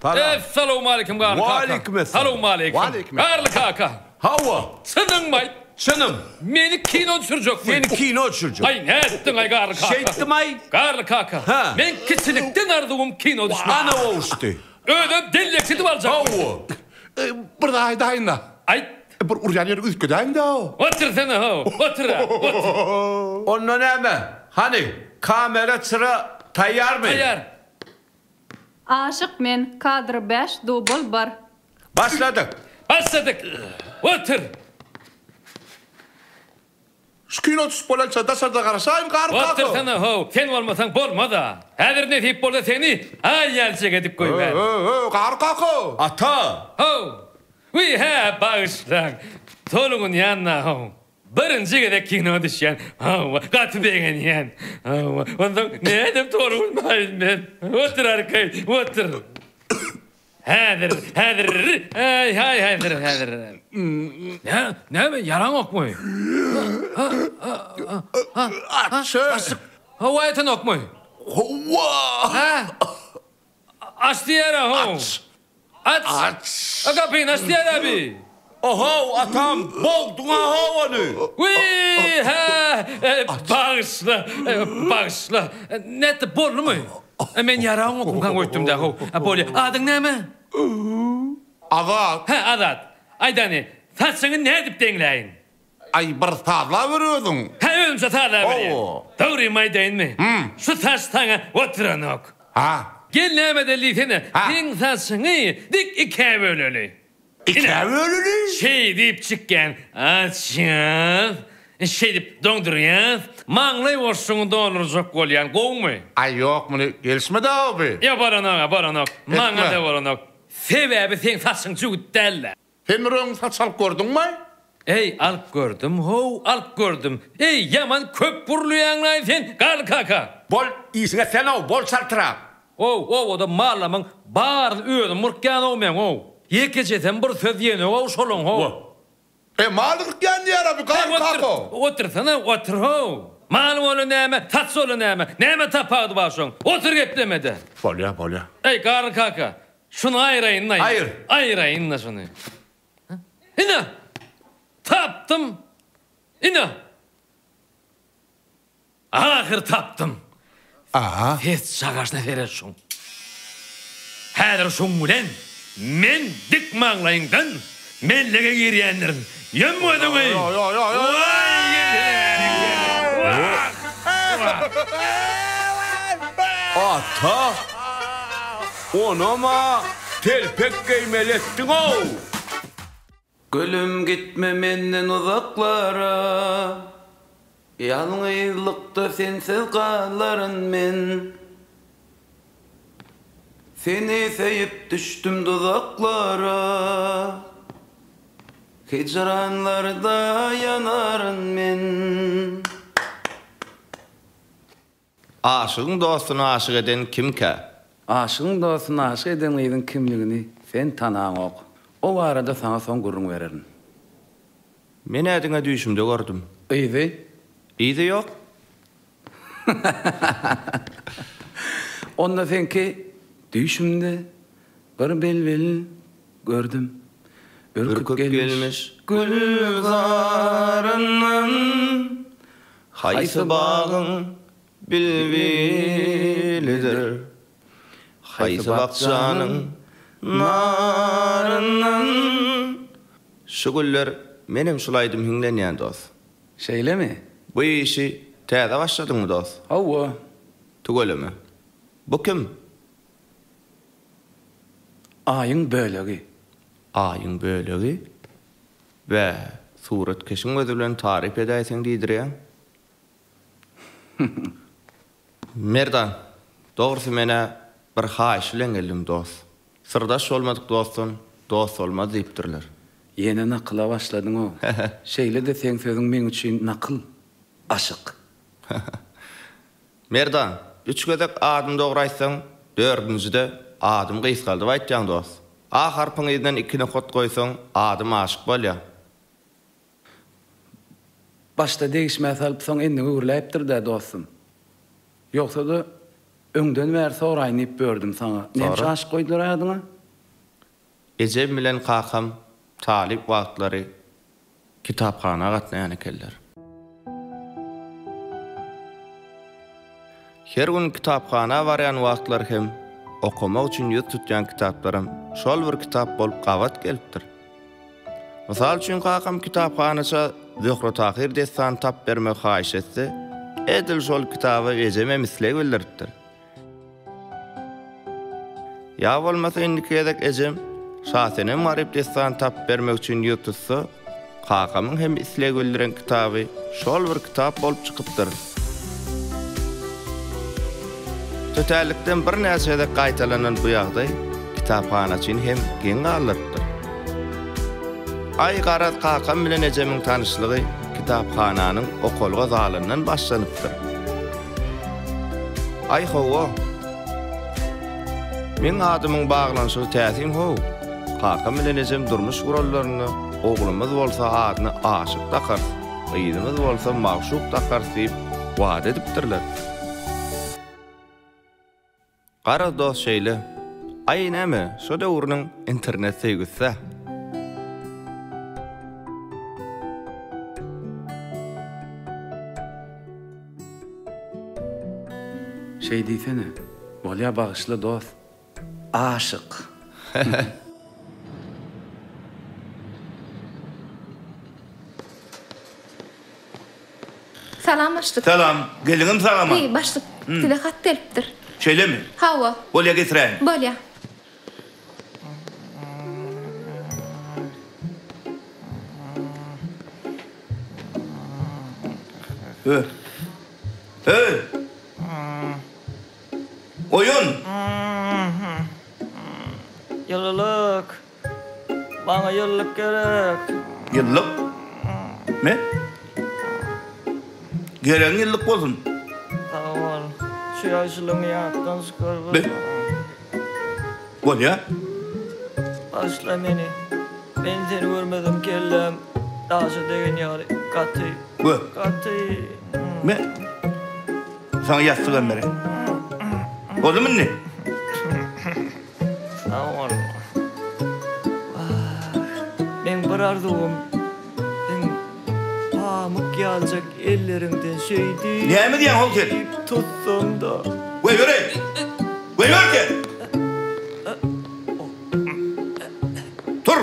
[SPEAKER 9] Salam.
[SPEAKER 5] Essalawmaleýkim Garly kaka.
[SPEAKER 9] Waleýkim essalam.
[SPEAKER 5] Salowmaleýkim.
[SPEAKER 16] Waleýkim
[SPEAKER 5] Garly kaka.
[SPEAKER 9] Hawa.
[SPEAKER 5] Çynyňmy aýt?
[SPEAKER 9] Çynym.
[SPEAKER 5] Meni kino düşürjekmi?
[SPEAKER 9] Seni kino düşürjek.
[SPEAKER 5] Aý nätdiň aý Garly kaka?
[SPEAKER 9] Şeýtdim-aý.
[SPEAKER 5] Garly kaka.
[SPEAKER 9] Hä.
[SPEAKER 5] Men kiçilikden arzuwym kino düşmek.
[SPEAKER 9] Ana gowuşdy.
[SPEAKER 5] Özem dellekçi edip aljakmy?
[SPEAKER 9] Hawa.
[SPEAKER 13] Bir zat aýdaýyn-da.
[SPEAKER 5] Aýt.
[SPEAKER 13] Bir urýan ýeri üýtgedäýiň-dä.
[SPEAKER 5] Otursana-how, otur-a, otur.
[SPEAKER 9] Onda näme? Hany, kamera, çyra taýýarmy?
[SPEAKER 5] Taýýar.
[SPEAKER 8] Aşyk men, kadr bäş, dubl bir.
[SPEAKER 9] Başladyk.
[SPEAKER 5] Başladyk. Otur.
[SPEAKER 13] Şu kino düşüp bolýança daşarda garaşaýyn Garry kaka.
[SPEAKER 5] Otursana how, sen bolmasaň bolmaz-a. Häzir nesip bolsa seni aý ýalyjak edip goýbärin.
[SPEAKER 13] Hö-hö, Garry kaka.
[SPEAKER 9] Ata!
[SPEAKER 5] How! Wiý, hä, bagyşlaň. Tolgunýan-da how. Birinji gezek kino düşýän. Hawa, gaty begenýän. Hawa, onsoň nädip tolgunmaýyn men. Otur arkaýyn, otur. Häzir, häzir, äý, haý, häzir, häzir. Nä, näme, ýaraňokmy?
[SPEAKER 13] Açy.
[SPEAKER 5] Howa ýetenokmy?
[SPEAKER 13] Howa.
[SPEAKER 5] Hä? Aç diýýär-ä, how.
[SPEAKER 13] Aç.
[SPEAKER 5] Aç.
[SPEAKER 13] Aç.
[SPEAKER 5] A gapyny aç diýýär-ä bi.
[SPEAKER 9] Ohow, atam, bogduň-a how ony.
[SPEAKER 5] Wiý, hä, bagyşla, bagyşla. Nätdi, boldumy? Men ýaraňokmykaň öýtdüm-dä, how. Bolýa. Adyň näme?
[SPEAKER 13] Azat.
[SPEAKER 5] Hä, Azat. Aýdany, saçyňy nädip deňläýin?
[SPEAKER 13] Aý, bir sazlaber özüň.
[SPEAKER 5] Hä, özümçe sazlaberýän.
[SPEAKER 13] Hawa.
[SPEAKER 5] Dogrymy aýdaýynmy? Şu saç saňa oturanok.
[SPEAKER 13] Ha.
[SPEAKER 5] Gel näme edeli diýsene, seň saçyňy dik ikä böleli.
[SPEAKER 13] Ikä böleli?
[SPEAKER 5] Şeýdip çykýan açýas, şeýdip doňdurýas, maňlaý boşlugyňy doldurjak bolýan, gowumy?
[SPEAKER 13] Aý, ýok, muny gelişmedi-ow bi.
[SPEAKER 5] Ýok, bolanok-a, bolanok. Maňa-da bolanok. Sebäbi seň saçyň jübüt däl-dä.
[SPEAKER 13] Sen bir öň saç alyp gördüňmi?
[SPEAKER 5] Eý, alyp gördüm, how, alyp gördüm. Eý, ýaman köp gürleýäň-laý sen, Garly kaka!
[SPEAKER 9] Bol, işiňe sen-ow, bol çaltrak!
[SPEAKER 5] How, obada mallamyň baryny özüm gyrkýan-ow men, how. Ýekejesem bir söz diýenok-ow şolaň, how.
[SPEAKER 13] E, mal gyrkýan diýýär-ä bu Garly kaka!
[SPEAKER 5] Otursana, otur, how. Mal bola näme, saç bola näme, näme tapawudy bar şoň? Otur gepleme-de!
[SPEAKER 13] Bolýa, bolýa.
[SPEAKER 5] Eý, Garly kaka, Şuny aýraýyn-da.
[SPEAKER 9] Aýyr.
[SPEAKER 5] Aýraýyn-da şuny. Ine! Tapdym! Ine! Ahyr tapdym!
[SPEAKER 13] Aha.
[SPEAKER 5] Ses çagaşyna seret şuň. Häzir şuň bilen men dik maňlaýyňdan mellege girýändirin. Ýum gözüňi!
[SPEAKER 9] Ata! Onam-a telpek geýmeli etdiň-ow!
[SPEAKER 12] Gülüm gitme menden uzaklara, Ýalňyzlykda sensiz galaryn men. Seni söýüp düşdüm duzaklara, Hijranlarda ýanaryn men.
[SPEAKER 2] Aşygyň dostuny aşyk eden kimkä?
[SPEAKER 14] Aşygyň dostuny aşyk eden gyzyň kimligini sen tanaňok. O barada saňa soň gürrüň bererin.
[SPEAKER 2] Men-ä diňe düýşümde gördüm.
[SPEAKER 14] Yzy?
[SPEAKER 2] Yzy ýok.
[SPEAKER 14] Onda seňki düýşümde bir bilbil gördüm. Ürküp gelmiş
[SPEAKER 2] gülzaryndan. Haýsy bagyň bilbilidir, Haýsy bakjanyň naryndan. Şu günler menem şul aýdym hiňlenýän dos.
[SPEAKER 14] Şeýlemi?
[SPEAKER 2] Bu işi täze başladyňmy dos?
[SPEAKER 14] Hawa.
[SPEAKER 2] Tüweleme. Bu kim?
[SPEAKER 14] Aýyň bölegi.
[SPEAKER 2] Aýyň bölegi? Bä, suratkeşiň gözi bilen taryp edäýseň diýdirýäň. Merdan, dogrusy men-ä bir haýyş bilen geldim, dost. Syrdaş bolmadyk dostdan dost bolmaz diýipdirler.
[SPEAKER 14] Ýene nakyla başladyň-ow. Şeýle-de seň sözüň meň üçin nakyl, aşyk.
[SPEAKER 2] Merdan, üç gezek adymy dogry aýtsaň, dördünjide adymy gysgaldyp aýtýaň dost. A harpyň yzyndan iki nokat goýsaň, adym Aşyk bolýa.
[SPEAKER 14] Başda degişmä salyp soň endiňi öwrüläýipdir-dä dostum. Ýogsa-da, öňden bäri soraýyn diýip bördüm saňa. Näme üçin Aşyk goýdular adyňa?
[SPEAKER 2] Ejem bilen kakam talyp wagtlary kitaphana gatnaýan ekenler. Her gün kitaphana barýan wagtlary hem okamak üçin ýüz tutýan kitaplarym şol bir kitap bolup gabat gelipdir. Mysal üçin kakam kitaphanaça Zöhre-Tahyr dessany tap bermegi haýyş etse, edil şol kitaba ejemem isleg bildiripdir. Ýa bolmasa indiki gezek ejem Şasenem-Garyp dessany tapyp bermek üçin ýüz tutsa, kakamyň hem isleg bildiren kitaby şol bir kitap bolup çykypdyr. Tötänlikden birnäçe gezek gaýtalanan bu ýagdaý kitaphanaçyny hem geň galdyrypdyr. Aý, garaz, kakam bilen ejemiň tanyşlygy kitaphananyň okalga zalyndan başlanypdyr. Aý hawa. Meň adymyň baglanyşygy täsin how. Kakam bilen ejem durmuş guranlarynda oglumyz bolsa adyny Aşyk dakarys, gyzymyz bolsa Magşuk dakarys diýip wada edipdirler. Garaz dost şeýle. Aý näme, şo döwrüniň internet söýgüsi-dä.
[SPEAKER 14] Şeý diýsene. Bolýa bagyşla dost. Aşyk.
[SPEAKER 15] Salam başlyk.
[SPEAKER 20] Salam. Geldiňmi sag-aman?
[SPEAKER 15] Heý, başlyk, size hat gelipdir.
[SPEAKER 20] Şeýlemi?
[SPEAKER 15] Hawa.
[SPEAKER 20] Bolýa getiräýiň.
[SPEAKER 15] Bolýa.
[SPEAKER 20] Hö. Höý! Oýun!
[SPEAKER 3] Ýylylyk. Maňa ýyllyk gerek.
[SPEAKER 20] Ýyllyk? Me? Geregiň ýyllyk bolsun.
[SPEAKER 3] Sag bol. Şu ýagşylygyňy ýatdan çykarma.
[SPEAKER 20] Be. Bolýa.
[SPEAKER 3] Bagyşla meni. Men seni görmesem kelläm daşa degen ýaly. Gaty.
[SPEAKER 20] Gö.
[SPEAKER 3] Gaty.
[SPEAKER 20] Me. Saňa ýassygam bereýin. Boldumy indi?
[SPEAKER 3] Sag bol. Meň bir arzuwym seň pamyk ýaljak elleriňden şeýdip.
[SPEAKER 20] Näme diýýäň hol sen?
[SPEAKER 3] Tutsam-da.
[SPEAKER 20] Goýbereý! Goýber sen! Tur!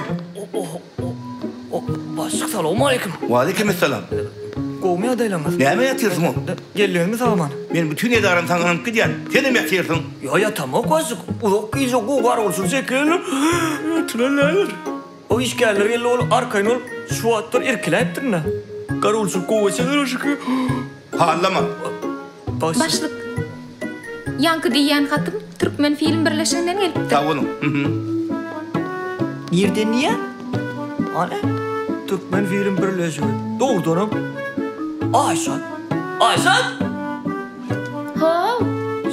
[SPEAKER 3] Başlyk salowmaleýkim.
[SPEAKER 20] Waleýkimessalam.
[SPEAKER 3] Gowumy ýagdaýlaryňyz?
[SPEAKER 20] Näme ýatyrsyň ol?
[SPEAKER 3] Geldiňizmi sag-aman?
[SPEAKER 20] Men bütin edaram saňa ynanyp gidýän. Senem ýatyrsyň.
[SPEAKER 3] Ýa ýatamok başlyk. Uzak gije gowy gargulçylyk çekeli. Ýatylan däldir. O işgärler geldi ol arkaýyn bolup şu wagtlar irkiläpdirin-ä. Gargulçylyk gowy geçendir şükür.
[SPEAKER 20] Hallama.
[SPEAKER 15] Başlyk. Ýaňky diýýän hatym Türkmen film birleşiginden gelipdir.
[SPEAKER 20] Sag boluň.
[SPEAKER 3] Nirden diýýä? Hany? Türkmen film birleşigi. Dogrudanam. Aýşat. Aýşat!
[SPEAKER 1] How!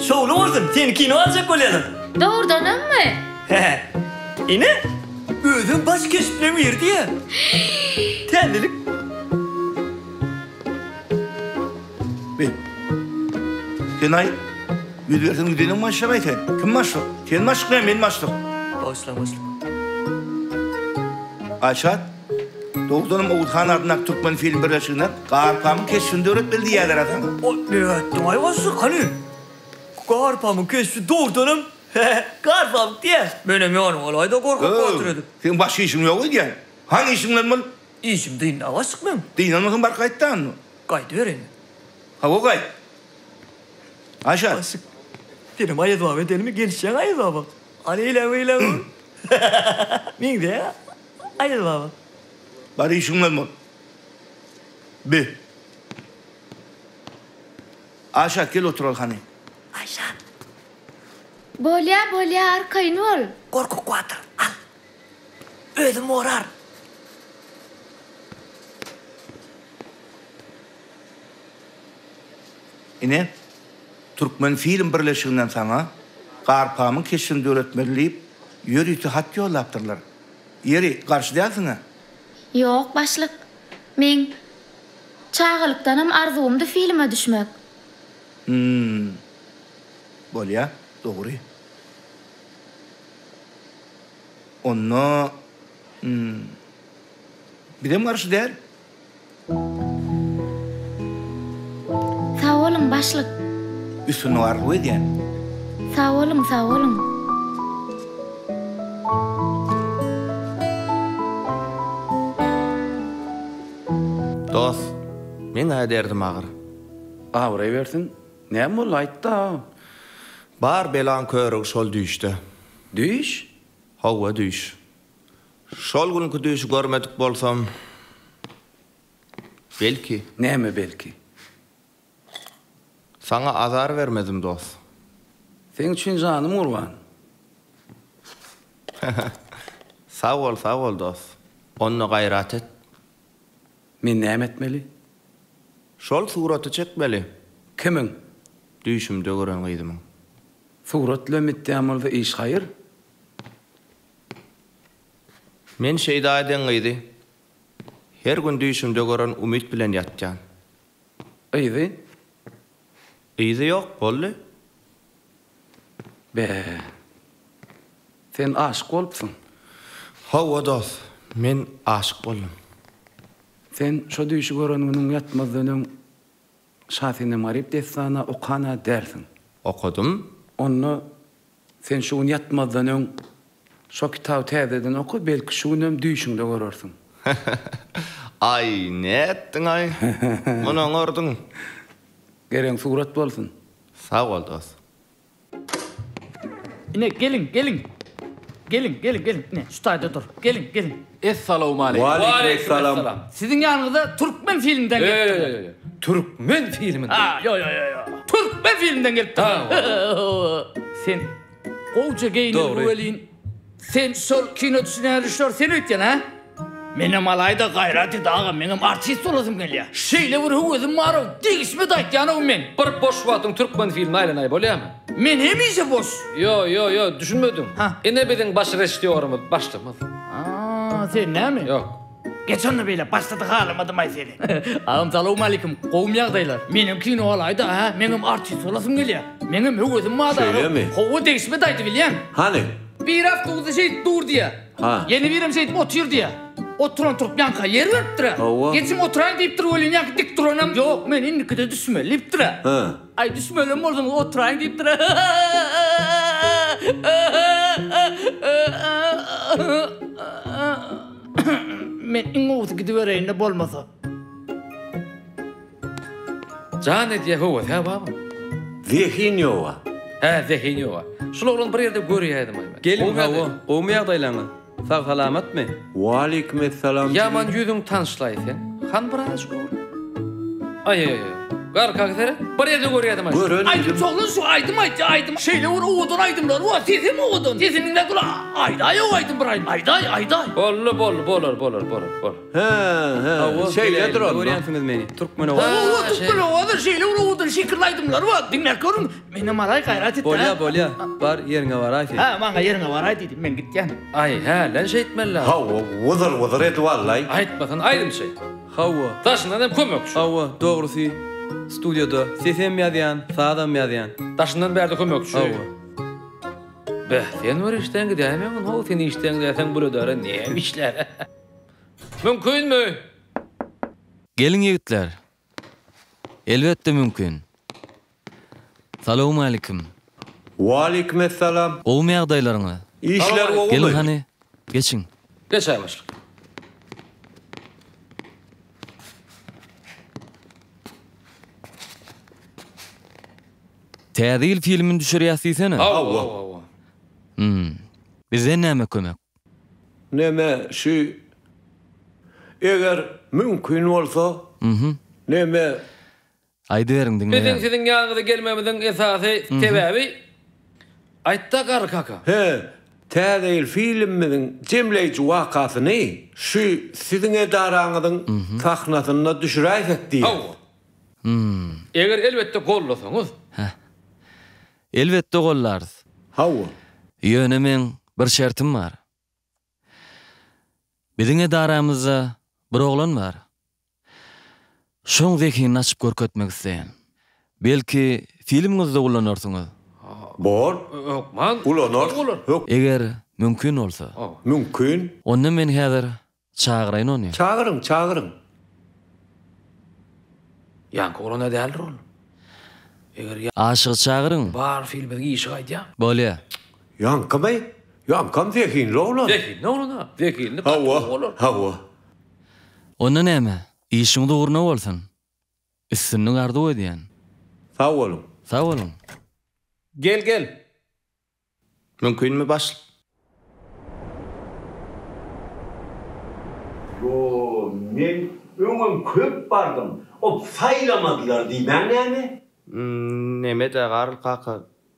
[SPEAKER 3] Şowly bolsun, seni kino aljak bolýarlar.
[SPEAKER 1] Dogrudanammy?
[SPEAKER 3] Hä. Ine, özem baş keşpleň biri diýýä. Täzelik.
[SPEAKER 20] Be. Sen-aý, ýüz berseň ýüzüniň başlygy-aý sen. Kim başlyk? Sen başlyk ýa men başlyk?
[SPEAKER 3] Bagyşlaň başlyk.
[SPEAKER 20] Aýşat, dogrudanam Oguz han adyndaky Türkmen film birleşigine Garpamyň keşbini döretmeli diýýärler-ä saňa.
[SPEAKER 3] O, nätdiň-aý başlyk, hany? Garpamyň keşbi dogrudanam Garpamyk diýýä. Menem ýanyňa alaý-da gorkup batyr edip.
[SPEAKER 20] Seň başga işiň ýok öýdýän. Hany işiň bilen bol.
[SPEAKER 3] Işim dynda başlyk meň.
[SPEAKER 20] Dynanmasaň bar gaýt-da onda.
[SPEAKER 3] Gaýdybereýin.
[SPEAKER 20] Hawa gaýt. Aýşa.
[SPEAKER 3] Başlyk. Senem Aýaz baba edenimi gelişýäň Aýaz baba. Hany eýläň beýläň ur. Meňzeýäň Aýaz baba.
[SPEAKER 20] Bar işiň bilen bol. Be. Aýşat gel oturaly hany.
[SPEAKER 3] Aýşat.
[SPEAKER 1] Bolýa bolýa arkaýyn bol.
[SPEAKER 3] Gorkak batyr al. Özüm orar.
[SPEAKER 20] Ine, Türkmenfilm birleşiginden saňa Garpamyň keşbini döretmeli diýip, ýörite hat ýollapdyrlar. Ýeri, garşy dälsiň-ä?
[SPEAKER 1] Ýok, başlyk. Meň çagalykdanam arzuwymdy filme düşmek.
[SPEAKER 20] Hüm. Bolýa, dogry. Onda, hüm, bizem garşy däl.
[SPEAKER 1] Sag boluň, başlyk.
[SPEAKER 20] Üstünlik arzuw edýän.
[SPEAKER 1] Sag boluň, sag boluň.
[SPEAKER 2] Dos, meň-ä derdim agyr.
[SPEAKER 14] Abraý bersin. Näme boldy, aýt-da.
[SPEAKER 2] Bar belaň körügi şol düýşde.
[SPEAKER 14] Düýş?
[SPEAKER 2] Hawa, düýş. Şol günki düýşi görmedik bolsam, belki.
[SPEAKER 14] Näme belki?
[SPEAKER 2] Saňa azar bermezdim, dos.
[SPEAKER 14] Seň üçin janym gurban.
[SPEAKER 2] Sag bol, sag bol, dos. Onda gaýrat et.
[SPEAKER 14] Men näme etmeli?
[SPEAKER 2] Şol suraty çekmeli.
[SPEAKER 14] Kimiň?
[SPEAKER 2] Düýşümde gören gyzymyň.
[SPEAKER 14] Surat bilen bitýän bolsa iş haýyr.
[SPEAKER 2] Men Şeýda eden gyzy her gün düýşümde gören umyt bilen ýatýan.
[SPEAKER 14] Yzy?
[SPEAKER 2] Yzy ýok, boldy.
[SPEAKER 14] Be. Sen aşyk bolupsyň.
[SPEAKER 2] Hawa dos, men aşyk boldum.
[SPEAKER 14] Sen şo düýşi gören günüň ýatmazdan öň Şasenem-Garyp dessany okan-a dälsiň.
[SPEAKER 2] Okadym.
[SPEAKER 14] Onda sen şu gün ýatmazdan öň şo kitaby täzeden oka, belki şu günem düýşüňde görersiň.
[SPEAKER 2] Aý, nätdiň-aý? Muny oňardyň.
[SPEAKER 14] Geregiň surat bolsun.
[SPEAKER 2] Sag bol, dost.
[SPEAKER 4] Ine, geliň, geliň. Geliň, geliň, geliň. Ine, şu taýda dur. Geliň, geliň.
[SPEAKER 13] Essalawmaleýkim.
[SPEAKER 5] Waleýkim essalam.
[SPEAKER 4] Siziň ýanyňyza türkmen filminden gelipdirler.
[SPEAKER 5] Ýo, ýo, ýo. Türkmen filminden?
[SPEAKER 4] Ha, ýo, ýo, ýo, ýo. Türkmen filminden gelipdirler. Sen gowja geýnilgi welin, sen şol kino düşünýän režissýor sen öýtýän, hä? Menem alaýda gaýrat et agam meňem artist bolasym gelýä. Şeýle bir höwesim barow degişme-de aýtýanow men.
[SPEAKER 5] Bir boş wagtyň türkmen filmine aýlanaý bolýamy?
[SPEAKER 4] Men hemişe boş.
[SPEAKER 5] Ýo ýo ýo düşünmediň. Ine biziň baş režissýorymyz başlygymyz.
[SPEAKER 4] Aa sen näme?
[SPEAKER 5] Ýok.
[SPEAKER 4] Geç onda beýle başda-da halamadymaý seni. Agam salowmalikim gowmy ýagdaýlar? Menem kino alaýda hä meňem artist bolasym gelýä. Meňem höwesim bar-da.
[SPEAKER 9] Şeýlemi?
[SPEAKER 4] Hawa degişme-de aýdybilýäň.
[SPEAKER 9] Hany?
[SPEAKER 4] Bir awtobusda şeýdip dur diýýä.
[SPEAKER 9] Ha.
[SPEAKER 4] Ýene birem şeýdip otyr diýýä. Oturan turup ýaňka ýer beripdir-ä.
[SPEAKER 9] Hawa.
[SPEAKER 4] Geçiň oturaýyň diýipdir welin ýaňky dik duranam ýok men indikide düşmeli diýipdir-ä.
[SPEAKER 9] Hä.
[SPEAKER 4] Aý düşmelem bolsaňyz oturaýyň diýipdir-ä. Men iň gowusy gidibereýin-de bolmasa.
[SPEAKER 5] Jan edýä höwes-hä baba.
[SPEAKER 9] Zehin ýoga.
[SPEAKER 5] Hä, zehin ýoga. Şul oglany bir ýerde görýädim-aý men.
[SPEAKER 13] Geliň hawa, gowumy ýagdaýlaňyz? Sag-salamatmy?
[SPEAKER 9] Waleýkim essalam jigim.
[SPEAKER 5] Ýaman ýüzüň tanyşlaý seň. Han birazajyk oglan. Aý-aý-aý. Garkaga seret, bir ýerde görýädim-aý.
[SPEAKER 9] Gören
[SPEAKER 4] Aýdymçy oglan şu aýdym aýtýa aýdym. Şeýle bir owadan aýdymlary bar, sesem owadan. Sesini diňläp dur, aýdaý-ow aýdym bir aýdym. Aýdaý, aýdaý.
[SPEAKER 5] Boldy, boldy, bolar, bolar, bolar, bolar.
[SPEAKER 9] Hä, hä, şeýledir onda.
[SPEAKER 13] Görýänsiňiz meni, Türkmen owazy.
[SPEAKER 4] Hawa, Türkmen owazy şeýle bir owadan şekilli aýdymlary bar. Diňläp görüň. Menem alaý gaýrat et.
[SPEAKER 13] Bolýa, bolýa. Bar, ýeriňe baraý sen.
[SPEAKER 4] Hä, maňa ýeriňe baraý diýdi. Men gitýän.
[SPEAKER 5] Aý, hälden şeýtmeli-ä.
[SPEAKER 9] Hawa, wyzyr-wyzyr edip aldaý.
[SPEAKER 5] Aýtmasana aýdymçy.
[SPEAKER 13] Hawa.
[SPEAKER 5] Daşyndan hem kömekçi.
[SPEAKER 13] Hawa, dogrusy, studiýada sesem ýazýan, sazam ýazýan.
[SPEAKER 5] Daşyndan bärde kömekçi.
[SPEAKER 13] Hawa.
[SPEAKER 5] Beh, sen bir işden gidäýmegin how, sen işden gidäýseň bul edara näme işlär? Mümkinmi?
[SPEAKER 11] Geliň ýigitler. Elbetde mümkin. Salowmalikim.
[SPEAKER 9] Waleýkim essalam.
[SPEAKER 11] Gowumy ýagdaýlaryňyz?
[SPEAKER 9] Işler gowumy?
[SPEAKER 11] Geliň hany, geçiň.
[SPEAKER 5] Geçäý başlyk.
[SPEAKER 11] Täze ýyl filmini düşürýäs diýsene.
[SPEAKER 5] Hawa, hawa.
[SPEAKER 11] Hum. Bizden näme kömek?
[SPEAKER 9] Neme şu eger mümkin bolsa neme.
[SPEAKER 11] Aýdyberiň
[SPEAKER 5] Biziň
[SPEAKER 11] diňleýän.
[SPEAKER 5] siziň ýanyňyza gelmegimiziň esasy sebäbi aýtda Garry kaka.
[SPEAKER 9] He, Täze ýyl filmimiziň jemleýji wakasyny şu siziň edaraňyzyň sahnasynda düşüräýsek diýýäs.
[SPEAKER 5] Hawa. Eger elbetde gollasaňyz.
[SPEAKER 11] Heh. Elbetde gollarys.
[SPEAKER 9] Hawa.
[SPEAKER 11] Ýöne meň bir şertim bar. Biziň edaramyzda bir oglan bar. Şoň zehinini açyp görkezmek isleýän. Belki filmiňizde ulanarsyňyz?
[SPEAKER 9] Bor.
[SPEAKER 5] Hökman.
[SPEAKER 9] Ulanarys.
[SPEAKER 11] Eger mümkin bolsa.
[SPEAKER 9] Mümkin.
[SPEAKER 11] Onda men häzir Çagyraýyn ony.
[SPEAKER 9] Çagyryň, çagyryň.
[SPEAKER 5] Ýaňky oglan-a däldir ol. Eger ýa.
[SPEAKER 11] Aşygy çagyryň.
[SPEAKER 5] Bar filmiň işi gaýdýa.
[SPEAKER 11] Bolýa.
[SPEAKER 9] Ýaňkymy? Ýaňkam zehinli oglan.
[SPEAKER 5] Zehinli oglan-a. Zehinli gaty gowy bolar.
[SPEAKER 9] Hawa, hawa.
[SPEAKER 11] Onda näme, işiňiz ugruna bolsun. Üstünlik arzuw edýän.
[SPEAKER 9] Sag boluň.
[SPEAKER 11] Sag boluň.
[SPEAKER 13] Gel, gel.
[SPEAKER 2] Mümkinmi başlyk?
[SPEAKER 9] Ýo, men öňem köp bardym, op saýlamadylar diýmäň näme?
[SPEAKER 2] Neme-dä, Garly kaka,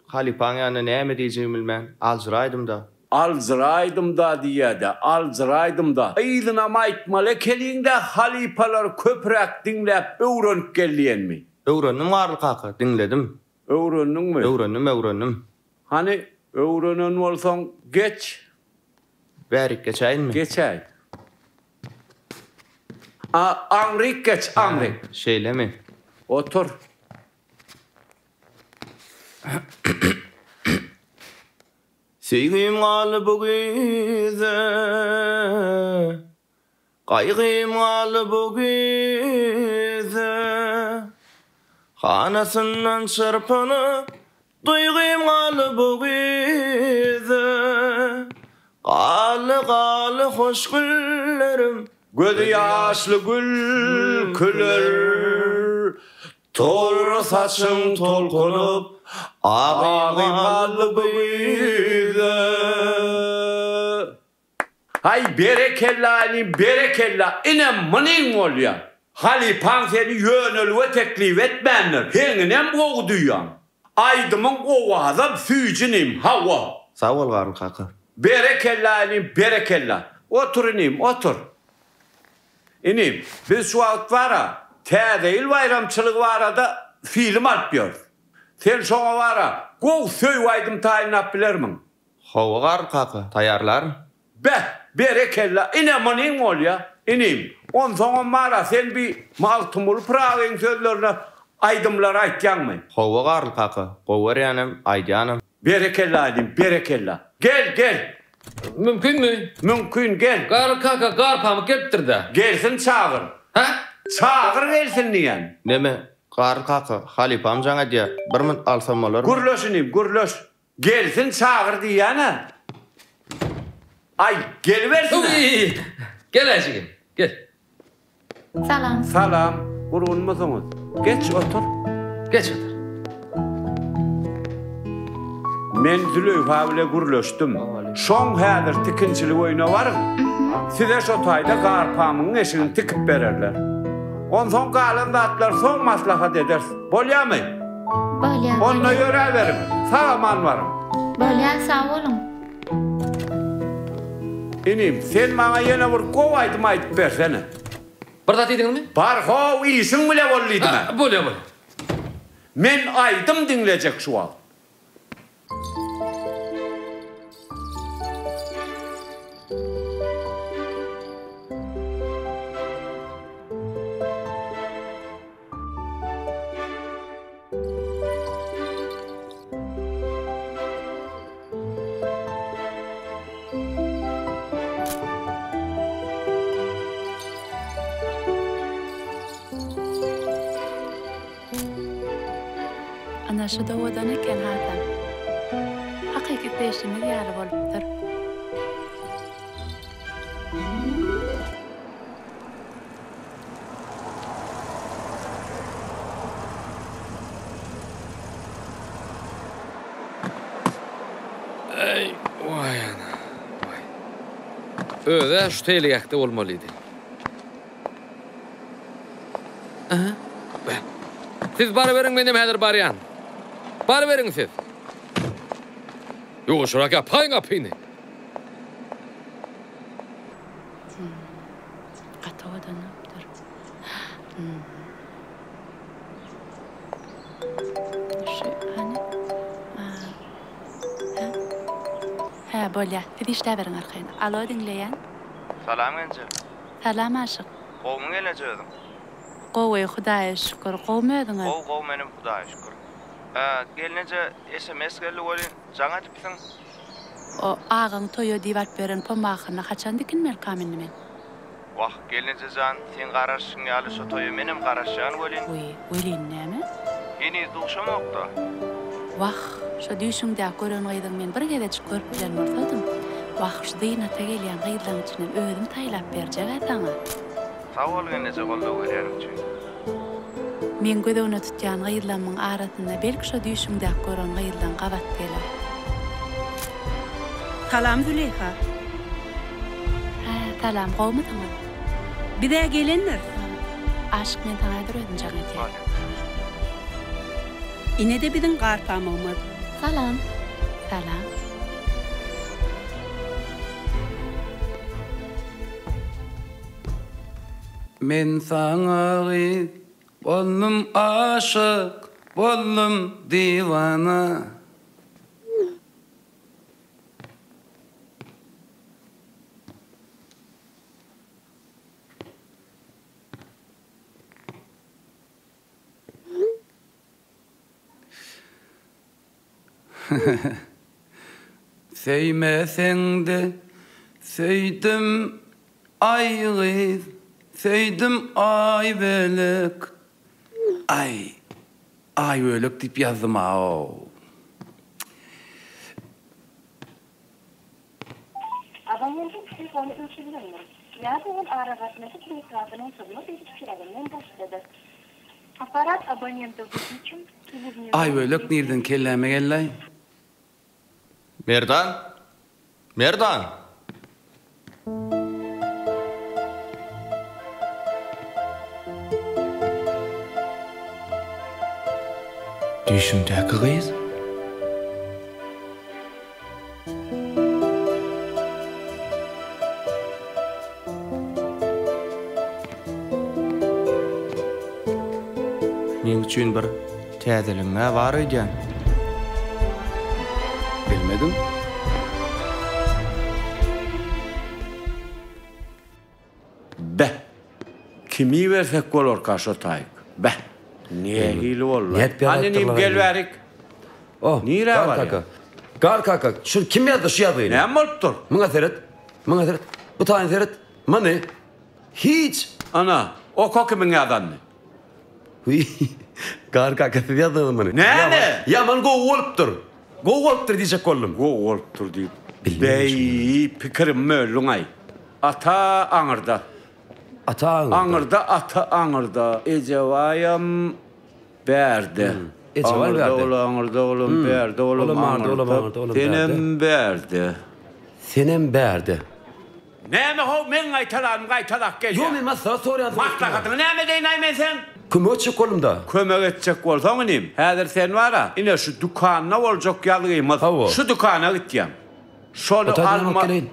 [SPEAKER 2] halypaň ýanynda näme diýjegimi bilmän, aljyraýdym-da.
[SPEAKER 9] Aljyraýdym-da diýýä-dä, aljyraýdym-da. Yzynam aýtmaly ekeniň-dä, halypalary köpräk diňläp öwrenip gel diýenmi?
[SPEAKER 2] Öwrendim, Garly kaka, diňledim.
[SPEAKER 9] Öwrendiňmi?
[SPEAKER 2] Öwrendim, öwrendim.
[SPEAKER 9] Hany, öwrenen bolsaň, geç.
[SPEAKER 2] Bärik geçäýinmi?
[SPEAKER 9] Geçäý. A, aňryk geç, aňryk.
[SPEAKER 2] Hä, şeýlemi?
[SPEAKER 9] Otur.
[SPEAKER 2] Söýgim galdy bu güýze. Gaýgym galdy bu güýze. Hanasyndan çyrpynyp, Duýgym galdy bu güýze. Galdy, galdy hoş günlerim.
[SPEAKER 9] Gözi ýaşly gülküler. Tor saçyň tolkunyp, Agym galdy bu güýzde. Haý berekella inim berekella ine munyň bolýa. Halypaň seni ýönelige teklip etmändir. Heňinem gowy duýýaň. Aýdymyň owazam süýji inim hawa.
[SPEAKER 2] Sag bol Garly kaka.
[SPEAKER 9] Berekella inim berekella. Otur inim otur. Inim biz şu wagt bara täze ýyl baýramçylygy barada film alyp ýörüs. Sen şoňa bara gowy söýgi aýdym taýynlap bilermiň?
[SPEAKER 2] Hawa Garly kaka, taýýarlaryn.
[SPEAKER 9] Beh, berekella, ine munyň bolýa, inim. Onsoňam bar-a, sen bi Magtymguly Pyragyň sözlerine aýdymlar aýtýaňmy?
[SPEAKER 2] Hawa Garly kaka, gowy görýänem, aýdýanam.
[SPEAKER 9] Berekella inim, berekella. Gel, gel!
[SPEAKER 5] Mümkinmi?
[SPEAKER 9] Mümkin, gel.
[SPEAKER 5] Garly kaka, Garpamyk gelipdir-dä.
[SPEAKER 9] Gelsin çagyr.
[SPEAKER 5] Hä?
[SPEAKER 9] Çagyr gelsin diýýän.
[SPEAKER 2] Neme, Garly kaka, halypam jaň edýär, bir munt alsam bolarmy?
[SPEAKER 9] Gürleş inim, gürleş. Gelsin çagyr diýýän-ä. Aý, gelibersin-ä.
[SPEAKER 5] Gel-ä jigim, gel.
[SPEAKER 1] Salam.
[SPEAKER 9] Salam, gurgunmysyňyz? Geç otur.
[SPEAKER 5] Geç otur.
[SPEAKER 9] Men Züleýha bile gürleşdim. Şoň häzir tikinçilik öýüne baryň. Size şo taýda Garpamygyň eşigini tikip bererler. Onsoň galan zatlary soň maslahat ederis. Bolýamy?
[SPEAKER 1] Bolýa,
[SPEAKER 9] Onda
[SPEAKER 1] bolýa.
[SPEAKER 9] ýöräberiň. Sag-aman baryň.
[SPEAKER 1] Bolýa, sag boluň.
[SPEAKER 9] Inim, sen maňa ýene bir gowy aýdym aýdyp bersene.
[SPEAKER 5] Bir zat diýdiňizmi?
[SPEAKER 9] Bar how, işiň bile bol diýdim-ä.
[SPEAKER 5] Bolýa, bolýa.
[SPEAKER 9] Men aýdym diňlejek şu wagt.
[SPEAKER 8] Ana şu-da owadan eken hasam. Hakyky isleýşimiz ýaly bolupdyr.
[SPEAKER 5] Eý, waý ana, waý. Öz-ä şu seýilgähde bolmalydy. Aha. Beh. Siz baryberiň, menem häzir barýan. Baryberiň siz. Ýuwaşrak ýapaýyň gapyny.
[SPEAKER 8] Gaty owadan bolupdyr. Şu hany? Hä? Hä, bolýa. Siz işläberiň arkaýyn. Alo, diňleýän.
[SPEAKER 2] Salam genje.
[SPEAKER 8] Salam Aşyk.
[SPEAKER 2] Gowumy gelneje özüň?
[SPEAKER 8] Gowy, Hudaýa şükür. Gowumy özüňiz?
[SPEAKER 2] Gowy, gowy menem Hudaýa şükür. Gelneje sms geldi welin jaň edipsiň.
[SPEAKER 8] O agaň toýa diýip alyp beren pomahyny haçan dikinmelikam indi men?
[SPEAKER 2] Wah, gelneje jan, seň garaşyşyň ýaly şo toýa menem garaşýan welin.
[SPEAKER 8] Wiý, welin näme?
[SPEAKER 2] Heniz duşamok-da.
[SPEAKER 8] Wah, şo düýşüňdäki gören gyzyňy men bir gezejik görüp bilen bolsadym. Wah, şu zynata gelýän gyzlaň içinden özüm saýlap berjeg-ä saňa.
[SPEAKER 2] Sag bol gelneje goldaw berýäniň üçin.
[SPEAKER 8] Meň göz öňüne tutýan gyzlammyň arasynda belki şo düýşüňdäki gören gyzlaň gabat geler.
[SPEAKER 10] Salam Züleýha.
[SPEAKER 8] Hä, salam, gowumysyňyz?
[SPEAKER 10] Biz-ä gelendiris.
[SPEAKER 8] Aşyk men saňa häzir özüm jaň edýän.
[SPEAKER 10] Ine-de biziň gar pamygymyz.
[SPEAKER 1] Salam.
[SPEAKER 8] Salam.
[SPEAKER 14] Men saňa gyz boldum aşyk boldum diwana. Söýmeseň-de söýdüm aý gyz, söýdüm Aýbölek. Aý, Aýbölek diýip ýazdym-ow.
[SPEAKER 13] Ýa-da ol aragatnaşyk desgasynyň hyzmat ediş çäginden daşdadyr. Apparat abonenta wyklýuçen ili w nego
[SPEAKER 14] Aýbölek nirden kelläme geldi-aý?
[SPEAKER 2] Merdan! Merdan! Düýşüňdäki gyz? Meň üçin bir täzeligiň-ä bar öýdýän.
[SPEAKER 14] Bilmedim.
[SPEAKER 9] Beh! Kimi ibersek bolarka şo taýyk? Beh! Nähili boldy?
[SPEAKER 21] Nädip
[SPEAKER 9] Hany inim
[SPEAKER 21] ýazypdyrlar
[SPEAKER 9] gel bärik.
[SPEAKER 21] Oh,
[SPEAKER 9] Nirä
[SPEAKER 21] Gar
[SPEAKER 9] barýaň?
[SPEAKER 21] kaka. Gar kaka, şuny kim ýazdy şu ýazgyny?
[SPEAKER 9] Näme bolupdyr?
[SPEAKER 21] Muňa seret. Muňa seret. Bu taýyny seret. Muny hiç.
[SPEAKER 9] Ana, oka kimiň ýazanyny.
[SPEAKER 21] Wiý, Gar kaka siz ýazdyňyz muny.
[SPEAKER 9] Näme?
[SPEAKER 21] Ýaman gowy bolupdyr. Gowy bolupdyr diýjek boldum.
[SPEAKER 9] Gowy bolupdyr diýip. Beý, pikirimi böldüň-aý. Ata aňyrda.
[SPEAKER 21] Ata aňyrda.
[SPEAKER 9] Aňyrda ata aňyrda. Ejebaýam bärde.
[SPEAKER 21] Ejebaý
[SPEAKER 9] Aňyrda
[SPEAKER 21] bärde.
[SPEAKER 9] ol aňyrda olam bärde olam
[SPEAKER 21] Olam arda, olam
[SPEAKER 9] aňyrda.
[SPEAKER 21] aňyrda, olam bärde.
[SPEAKER 9] Senem bärde.
[SPEAKER 21] Senem bärde.
[SPEAKER 9] Näme how meň gaýtalanym gaýtalap gelýä.
[SPEAKER 21] Ýok men maslahat soraýan.
[SPEAKER 9] Maslahatyňy näme edeýin-aý men seň?
[SPEAKER 21] Kömek etjek boldum-da.
[SPEAKER 9] Kömek etjek bolsaň inim, häzir sen bar-a, ine şu dükanda boljak ýazgymyz,
[SPEAKER 21] Hawa.
[SPEAKER 9] şu dükana gitýäň. Şony
[SPEAKER 21] O taýdan alyp
[SPEAKER 9] alma.
[SPEAKER 21] geleýin.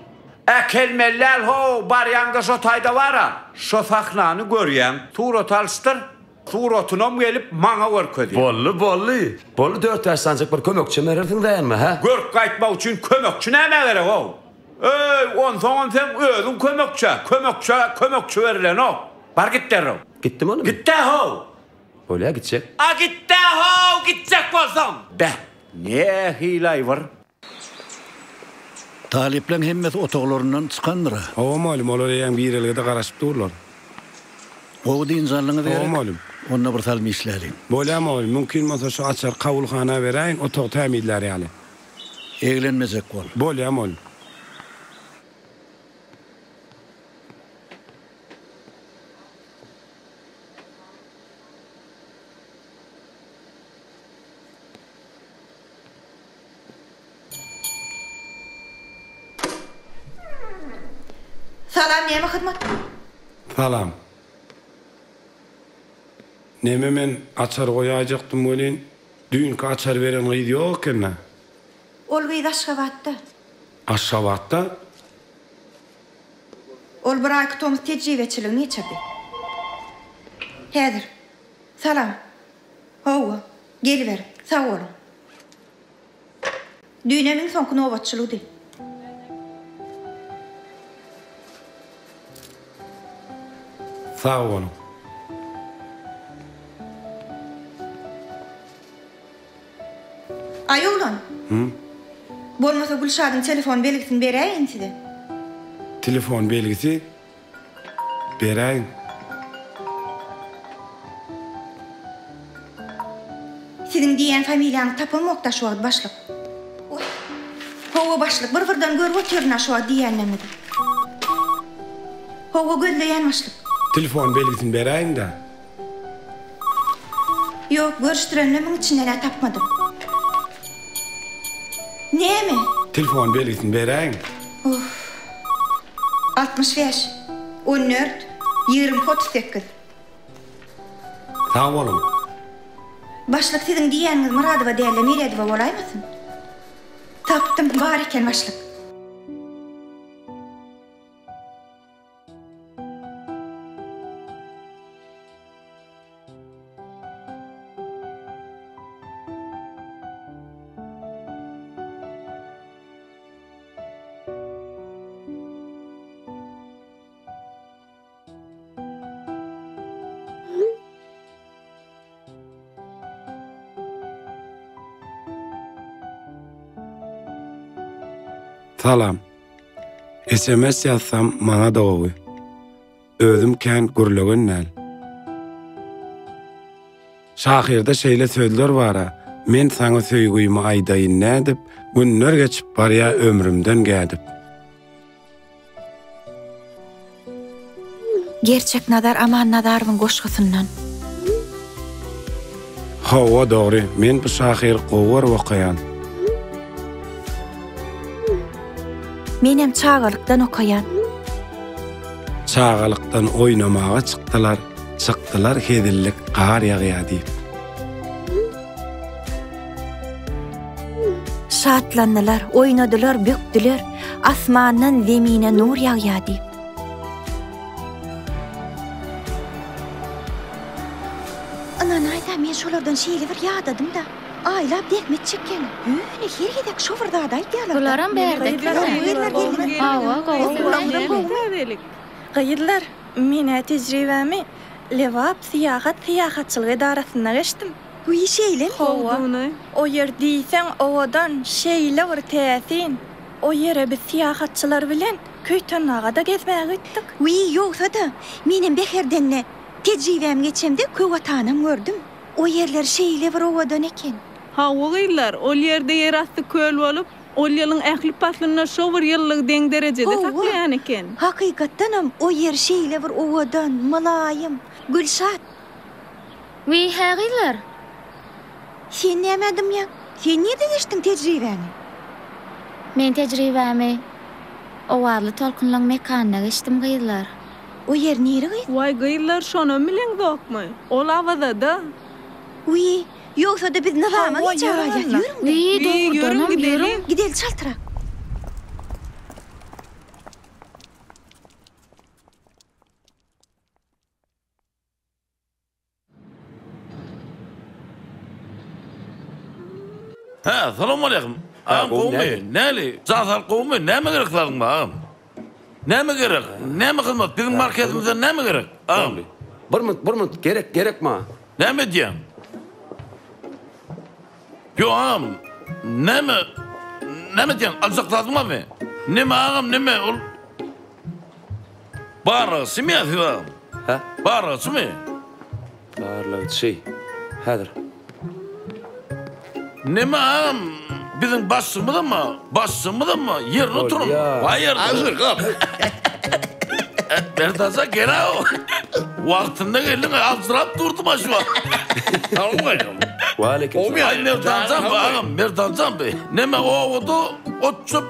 [SPEAKER 9] Äkelmeli däl how, barýaňda şo taýda bar-a, şo sahnany görýäň, surat alyşdyr, suratynam gelip maňa görkezýäň.
[SPEAKER 21] Boldy, boldy. Boldy, dört-bäş sanyjak bir kömekçem berersiň daýanma, hä?
[SPEAKER 9] Görüp gaýtmak üçin kömekçi nämä gerek how? Öý, onsoňam seň özüň kömekçä, kömekçä kömekçi berilenok. Bar git derrew.
[SPEAKER 21] Gitdim onda men.
[SPEAKER 9] Git-dä how!
[SPEAKER 21] Bolýa, gitjek.
[SPEAKER 9] A git-dä how, gitjek bolsaň! Beh, nähili-aý bir?
[SPEAKER 6] Talyplaň hemmesi otaglaryndan çykandyr-a.
[SPEAKER 22] Hawa mugallym, olar eýýäm girelgede garaşyp durlar.
[SPEAKER 6] Gowy dynç aldyňyz
[SPEAKER 22] Hawa
[SPEAKER 6] gerek?
[SPEAKER 22] mugallym.
[SPEAKER 6] Onda bir salym işläliň.
[SPEAKER 22] Bolýa mugallym, mümkin bolsa şu açary kabulhana beräýiň, otagy tämizlär ýaly.
[SPEAKER 6] Eglenmejek bol.
[SPEAKER 22] Bolýa mugallym.
[SPEAKER 7] Salam näme hyzmat?
[SPEAKER 22] Salam. Neme men açar goýaýjakdym welin, düýnki açar beren gyz ýok eken-dä.
[SPEAKER 7] Ol gyz Aşgabatda.
[SPEAKER 22] Aşgabatda?
[SPEAKER 7] Ol bir aýky tomus tejribeçiligini geçirdi. Häzir. Salam. Hawa, geliber. Sag boluň. Düýnem iň soňky nobatçylygydy.
[SPEAKER 22] Sag boluň.
[SPEAKER 7] Aý oglan.
[SPEAKER 22] Hü?
[SPEAKER 7] Bolmasa Gülşadyň telefon belgisini beräýeýin size.
[SPEAKER 22] Telefon belgisi? Beräýiň.
[SPEAKER 7] Siziň diýýän familiýaňyzy tapamok-da şu wagt başlyk. Oý. Hawa başlyk, bir-birden görüp otyryn-a şu wagt diýýänleriňizi. Hawa gözleýän başlyk.
[SPEAKER 22] Telefon belgisini beräýiň-dä.
[SPEAKER 7] Ýok, görüşdirenlemiň içinden-ä tapmadym. Näme?
[SPEAKER 22] Telefon belgisini beräýiň.
[SPEAKER 7] Uff. 65, 14, 22, 38.
[SPEAKER 22] Sag boluň.
[SPEAKER 7] Başlyk siziň diýýäniňiz Myradowa däl-de Meredowa bolaýmasyn? Tapdym, bar eken başlyk.
[SPEAKER 22] Salam. SMS ýazsam maňa-da gowy. Özüm kän gürlegen däl. Şahyrda şeýle sözler bar-a, Men saňa söýgümi aýdaýyn nädip, Günler geçip barýa ömrümden gädip.
[SPEAKER 7] Gerçeknazar Amannazarowyň goşgusyndan.
[SPEAKER 22] Hawa dogry men bu şahyry gowy görüp okaýan.
[SPEAKER 7] Menem çagalykdan okaýan.
[SPEAKER 22] Çagalykdan oýnamaga çykdylar, çykdylar hezillik gar ýagýa diýip.
[SPEAKER 7] Şatlandylar, oýnadylar, bökdüler, asmandan zemine nur ýagýa diýip. Ynanaýda men şolardan şeýle bir ýadadym-da. Aýlap zähmet çekýäňiz. Ýöne her gezek şo bir zady aýdýarlar-da.
[SPEAKER 1] Bularam bärdekiler. Hawa, gowy.
[SPEAKER 15] Gyzlar, men-ä tejribämi Lebap syýahat syýahatçylyk edarasynda geçdim.
[SPEAKER 7] Wiý, şeýlemi?
[SPEAKER 15] Hawa. O ýer diýseň owadan, şeýle bir täsin. O ýere biz syýahatçylar bilen Köýtendaga-da gezmäge gitdik.
[SPEAKER 7] Wiý, ýogsa-da, menem Bäherdende tejribämi geçemde Köwatanam gördüm. O ýerler şeýle bir owadan eken.
[SPEAKER 17] Hawa gyzlar, ol ýerde ýerasty köl bolup, ol ýylyň ähli paslynda şo bir ýyllygy deň derejede
[SPEAKER 7] Hawa,
[SPEAKER 17] saklaýan eken.
[SPEAKER 7] hakykatdanam o ýer şeýle bir owadan, mylaýym. Gülşat.
[SPEAKER 1] Wiý, hä gyzlar?
[SPEAKER 7] Sen nämä dymýaň? Sen nirde geçdiň tejribäňi?
[SPEAKER 1] Men tejribämi Owazly tolkunlaň mekanynda geçdim gyzlar.
[SPEAKER 7] O ýer nire gyz?
[SPEAKER 17] Waý gyzlar şonam bileňzokmy? Ol Awazada.
[SPEAKER 7] Wiý, ýogsa-da biz Nyzama
[SPEAKER 17] Hawa,
[SPEAKER 7] gijä
[SPEAKER 17] ýörüň
[SPEAKER 7] galýas,
[SPEAKER 17] onda.
[SPEAKER 7] ýörüň-de.
[SPEAKER 1] Wiý,
[SPEAKER 17] Wiý, ýörüň
[SPEAKER 1] dogrudanam,
[SPEAKER 17] gideliň.
[SPEAKER 1] ýörüň.
[SPEAKER 7] Gideli çaltrak.
[SPEAKER 18] Hä, salowmaleýkim. Agam gowumy? Näli? Jan saglyk gowumy? Näme gerek zadyň bar, agam? Näme gerek? Näme hyzmat? Biziň marketimizden näme gerek, agam?
[SPEAKER 21] Bir minut, bir minut, gerek, gerek maňa.
[SPEAKER 18] Näme edýäň? Ýok, agam, näme, näme edýäň? Aljak zadyň barmy? Neme, agam, neme? Ol Barlagçymy ýa siz agam?
[SPEAKER 21] Hä?
[SPEAKER 18] Barlagçymy?
[SPEAKER 21] Barlagçy. Häzir.
[SPEAKER 18] Neme agam, biziň başlygymyzam-a, başlygymyzam-a ýerine oturan.
[SPEAKER 21] Bolýa.
[SPEAKER 18] Baý ýerde.
[SPEAKER 23] Aşyr kap.
[SPEAKER 18] Berdaja gel-ow. Wagtynda geldiň, aljyrap durdum-a şu wagt.
[SPEAKER 23] Salowmaleýkim.
[SPEAKER 21] Waleýkim salam.
[SPEAKER 18] Aý Merdanjan be agam, Merdanjan be. Neme obada ot-çöp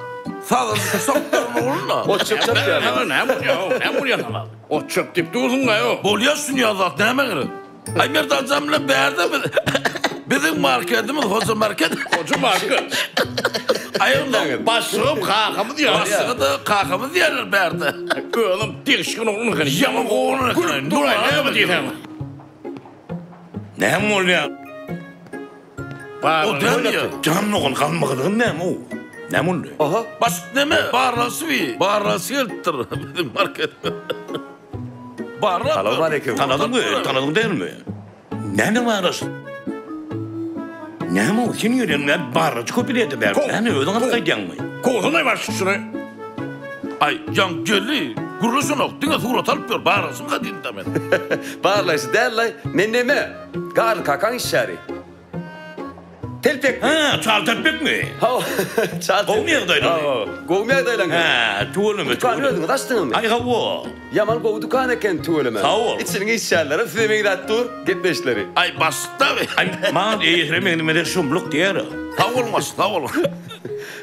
[SPEAKER 18] sazyny çapdyran ogluna.
[SPEAKER 21] Ot-çöp çapýarlar.
[SPEAKER 23] Näme bolýar, näme bolýar saňa? Ot-çöp diýip dursuň-a.
[SPEAKER 18] Bolýar şunýa zat, näme gerek? Aý Merdanjan bilen bärde biz biziň marketimiz Hoja market.
[SPEAKER 23] Hoja market.
[SPEAKER 18] Aý onda
[SPEAKER 23] Başlygym kakamyz diýýär.
[SPEAKER 18] Başlygy-da kakamyz diýýärler bärde.
[SPEAKER 23] Özüm degişgen oglan eken.
[SPEAKER 18] Ýaňy oglan eken.
[SPEAKER 23] Duraý näme diýseň.
[SPEAKER 24] Näme bolýar?
[SPEAKER 18] O dälmi?
[SPEAKER 24] Jan dogan galmagyzgyn näme o? Näme boldy?
[SPEAKER 21] Aha.
[SPEAKER 18] Başlyk näme? Barlagçy bi. Barlagçy gelipdir biziň markete. Barlap.
[SPEAKER 21] Salowmaleýkim.
[SPEAKER 24] Tanadyňmy? Tanadyň dälmi? Näme barlagçy? Näme o? Sen geleniň bäri barlagçy köp ilýär-de bäri. Näme özüň alyp gaýdýaňmy?
[SPEAKER 23] Kowsana başlyk şuny.
[SPEAKER 18] Aý, ýaň geldi. Gürleşenok, diňe surat alyp ýör. Barlagçymyka diýdim-dä men.
[SPEAKER 21] Barlagçy däl-laý. Men neme? Garly kakaň işgäri. Telpekmi?
[SPEAKER 24] Hä, çal telpekmi?
[SPEAKER 21] Hawa, çal telpek.
[SPEAKER 24] Gowumy ýagdaýlary?
[SPEAKER 21] Hawa, gowumy ýagdaýlaň?
[SPEAKER 24] Hä, tüweleme,
[SPEAKER 21] Dükany
[SPEAKER 24] tüweleme.
[SPEAKER 21] özüňiz açdyňyzmy?
[SPEAKER 24] Aý, hawa.
[SPEAKER 21] Ýaman gowy dükan eken, tüweleme.
[SPEAKER 24] Sag bol.
[SPEAKER 21] Içiniň işgärlerem size meňzäp dur, gepleşleri.
[SPEAKER 18] Aý, başlyk-da bi.
[SPEAKER 24] Aý, maňa eýesine meňzemese şumluk diýer-ä.
[SPEAKER 18] Sag boluň, başlyk, sag boluň.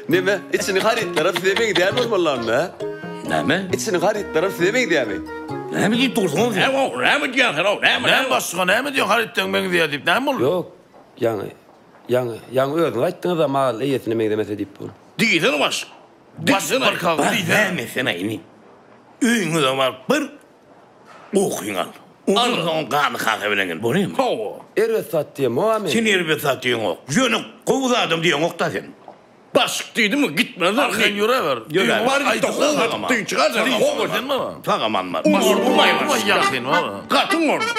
[SPEAKER 21] Neme, içiniň harytlaram size meňzeýän bolmaly onda, hä?
[SPEAKER 24] Näme?
[SPEAKER 21] Içiniň harytlaram size meňzeýärmi?
[SPEAKER 24] Näme diýip dursuň sen?
[SPEAKER 23] Näme, näme diýýäň sen-ow, näme,
[SPEAKER 18] näme? Başlyga näme diýýäň, harytlaryň meňzeýär diýip, näme boldy?
[SPEAKER 21] Ýok, ýaňy, ýaňy, ýaňy özüňiz aýtdyňyz-a, mal eýesine meňzemese diýip bol.
[SPEAKER 23] Diýsene başlyk.
[SPEAKER 18] Başlyk bir kagyz diýsene.
[SPEAKER 24] Näme etsene indi? Öýüňize baryp bir kokyňy al. Ondan soň ganly kaka bilen gel, bolýamy?
[SPEAKER 23] Hawa.
[SPEAKER 21] Erbet zat diýemok-a men.
[SPEAKER 24] Sen erbet zat diýeňok. Ýöne gowy zadam diýeňok-da sen.
[SPEAKER 23] Başlyk diýdimi, gitmez ol.
[SPEAKER 18] Arkaýyn ýöräber.
[SPEAKER 24] Ýöräber.
[SPEAKER 23] Bar git-de howlugyp dynç al, howlugyp.
[SPEAKER 18] Sen baba.
[SPEAKER 24] Sag aman bar.
[SPEAKER 23] Urmaý
[SPEAKER 18] başlyk. Ýakyn baba.
[SPEAKER 23] Gatyň boldy.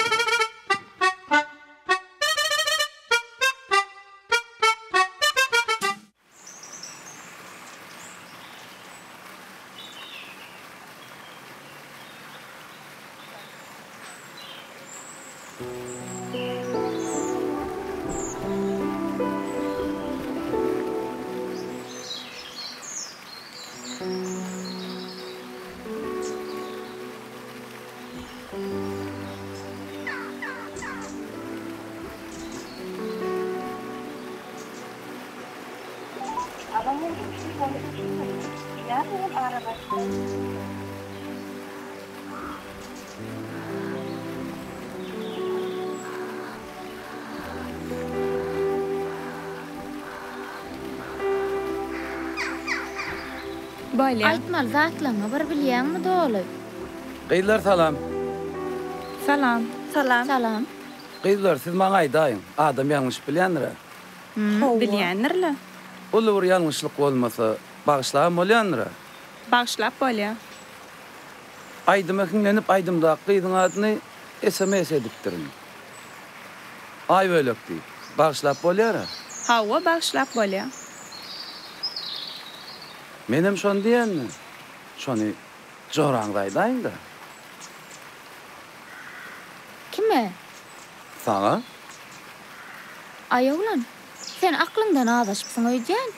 [SPEAKER 13] Mikrofony öçürmeli ýa-da ol aragatnaşyk.
[SPEAKER 15] Bolýa.
[SPEAKER 1] Aýtmaly zatlaňňy bir bilýäňmi doly?
[SPEAKER 14] Gyzlar salam.
[SPEAKER 15] Salam. Salam.
[SPEAKER 1] Salam.
[SPEAKER 14] Gyzlar siz maňa aýdaýyň, adam ýalňyşyp bilýändir-ä?
[SPEAKER 15] Hawa. Bilýändir-le.
[SPEAKER 14] Uly bir ýalňyşlyk bolmasa, bagyşlabam bolýandyr-a?
[SPEAKER 15] Bagyşlap bolýa.
[SPEAKER 14] Aýdyma hiňlenip aýdymdaky gyzyň adyny sms edipdirin. Aýbölek diýip. Bagyşlap bolýar-a?
[SPEAKER 15] Hawa, bagyşlap bolýa.
[SPEAKER 14] Menem şony diýendim. Şony joraňyza aýdaýyň-da.
[SPEAKER 1] Kime?
[SPEAKER 14] Saňa.
[SPEAKER 1] Aý oglan, sen aklyňdan azaşypsyň öýdýän.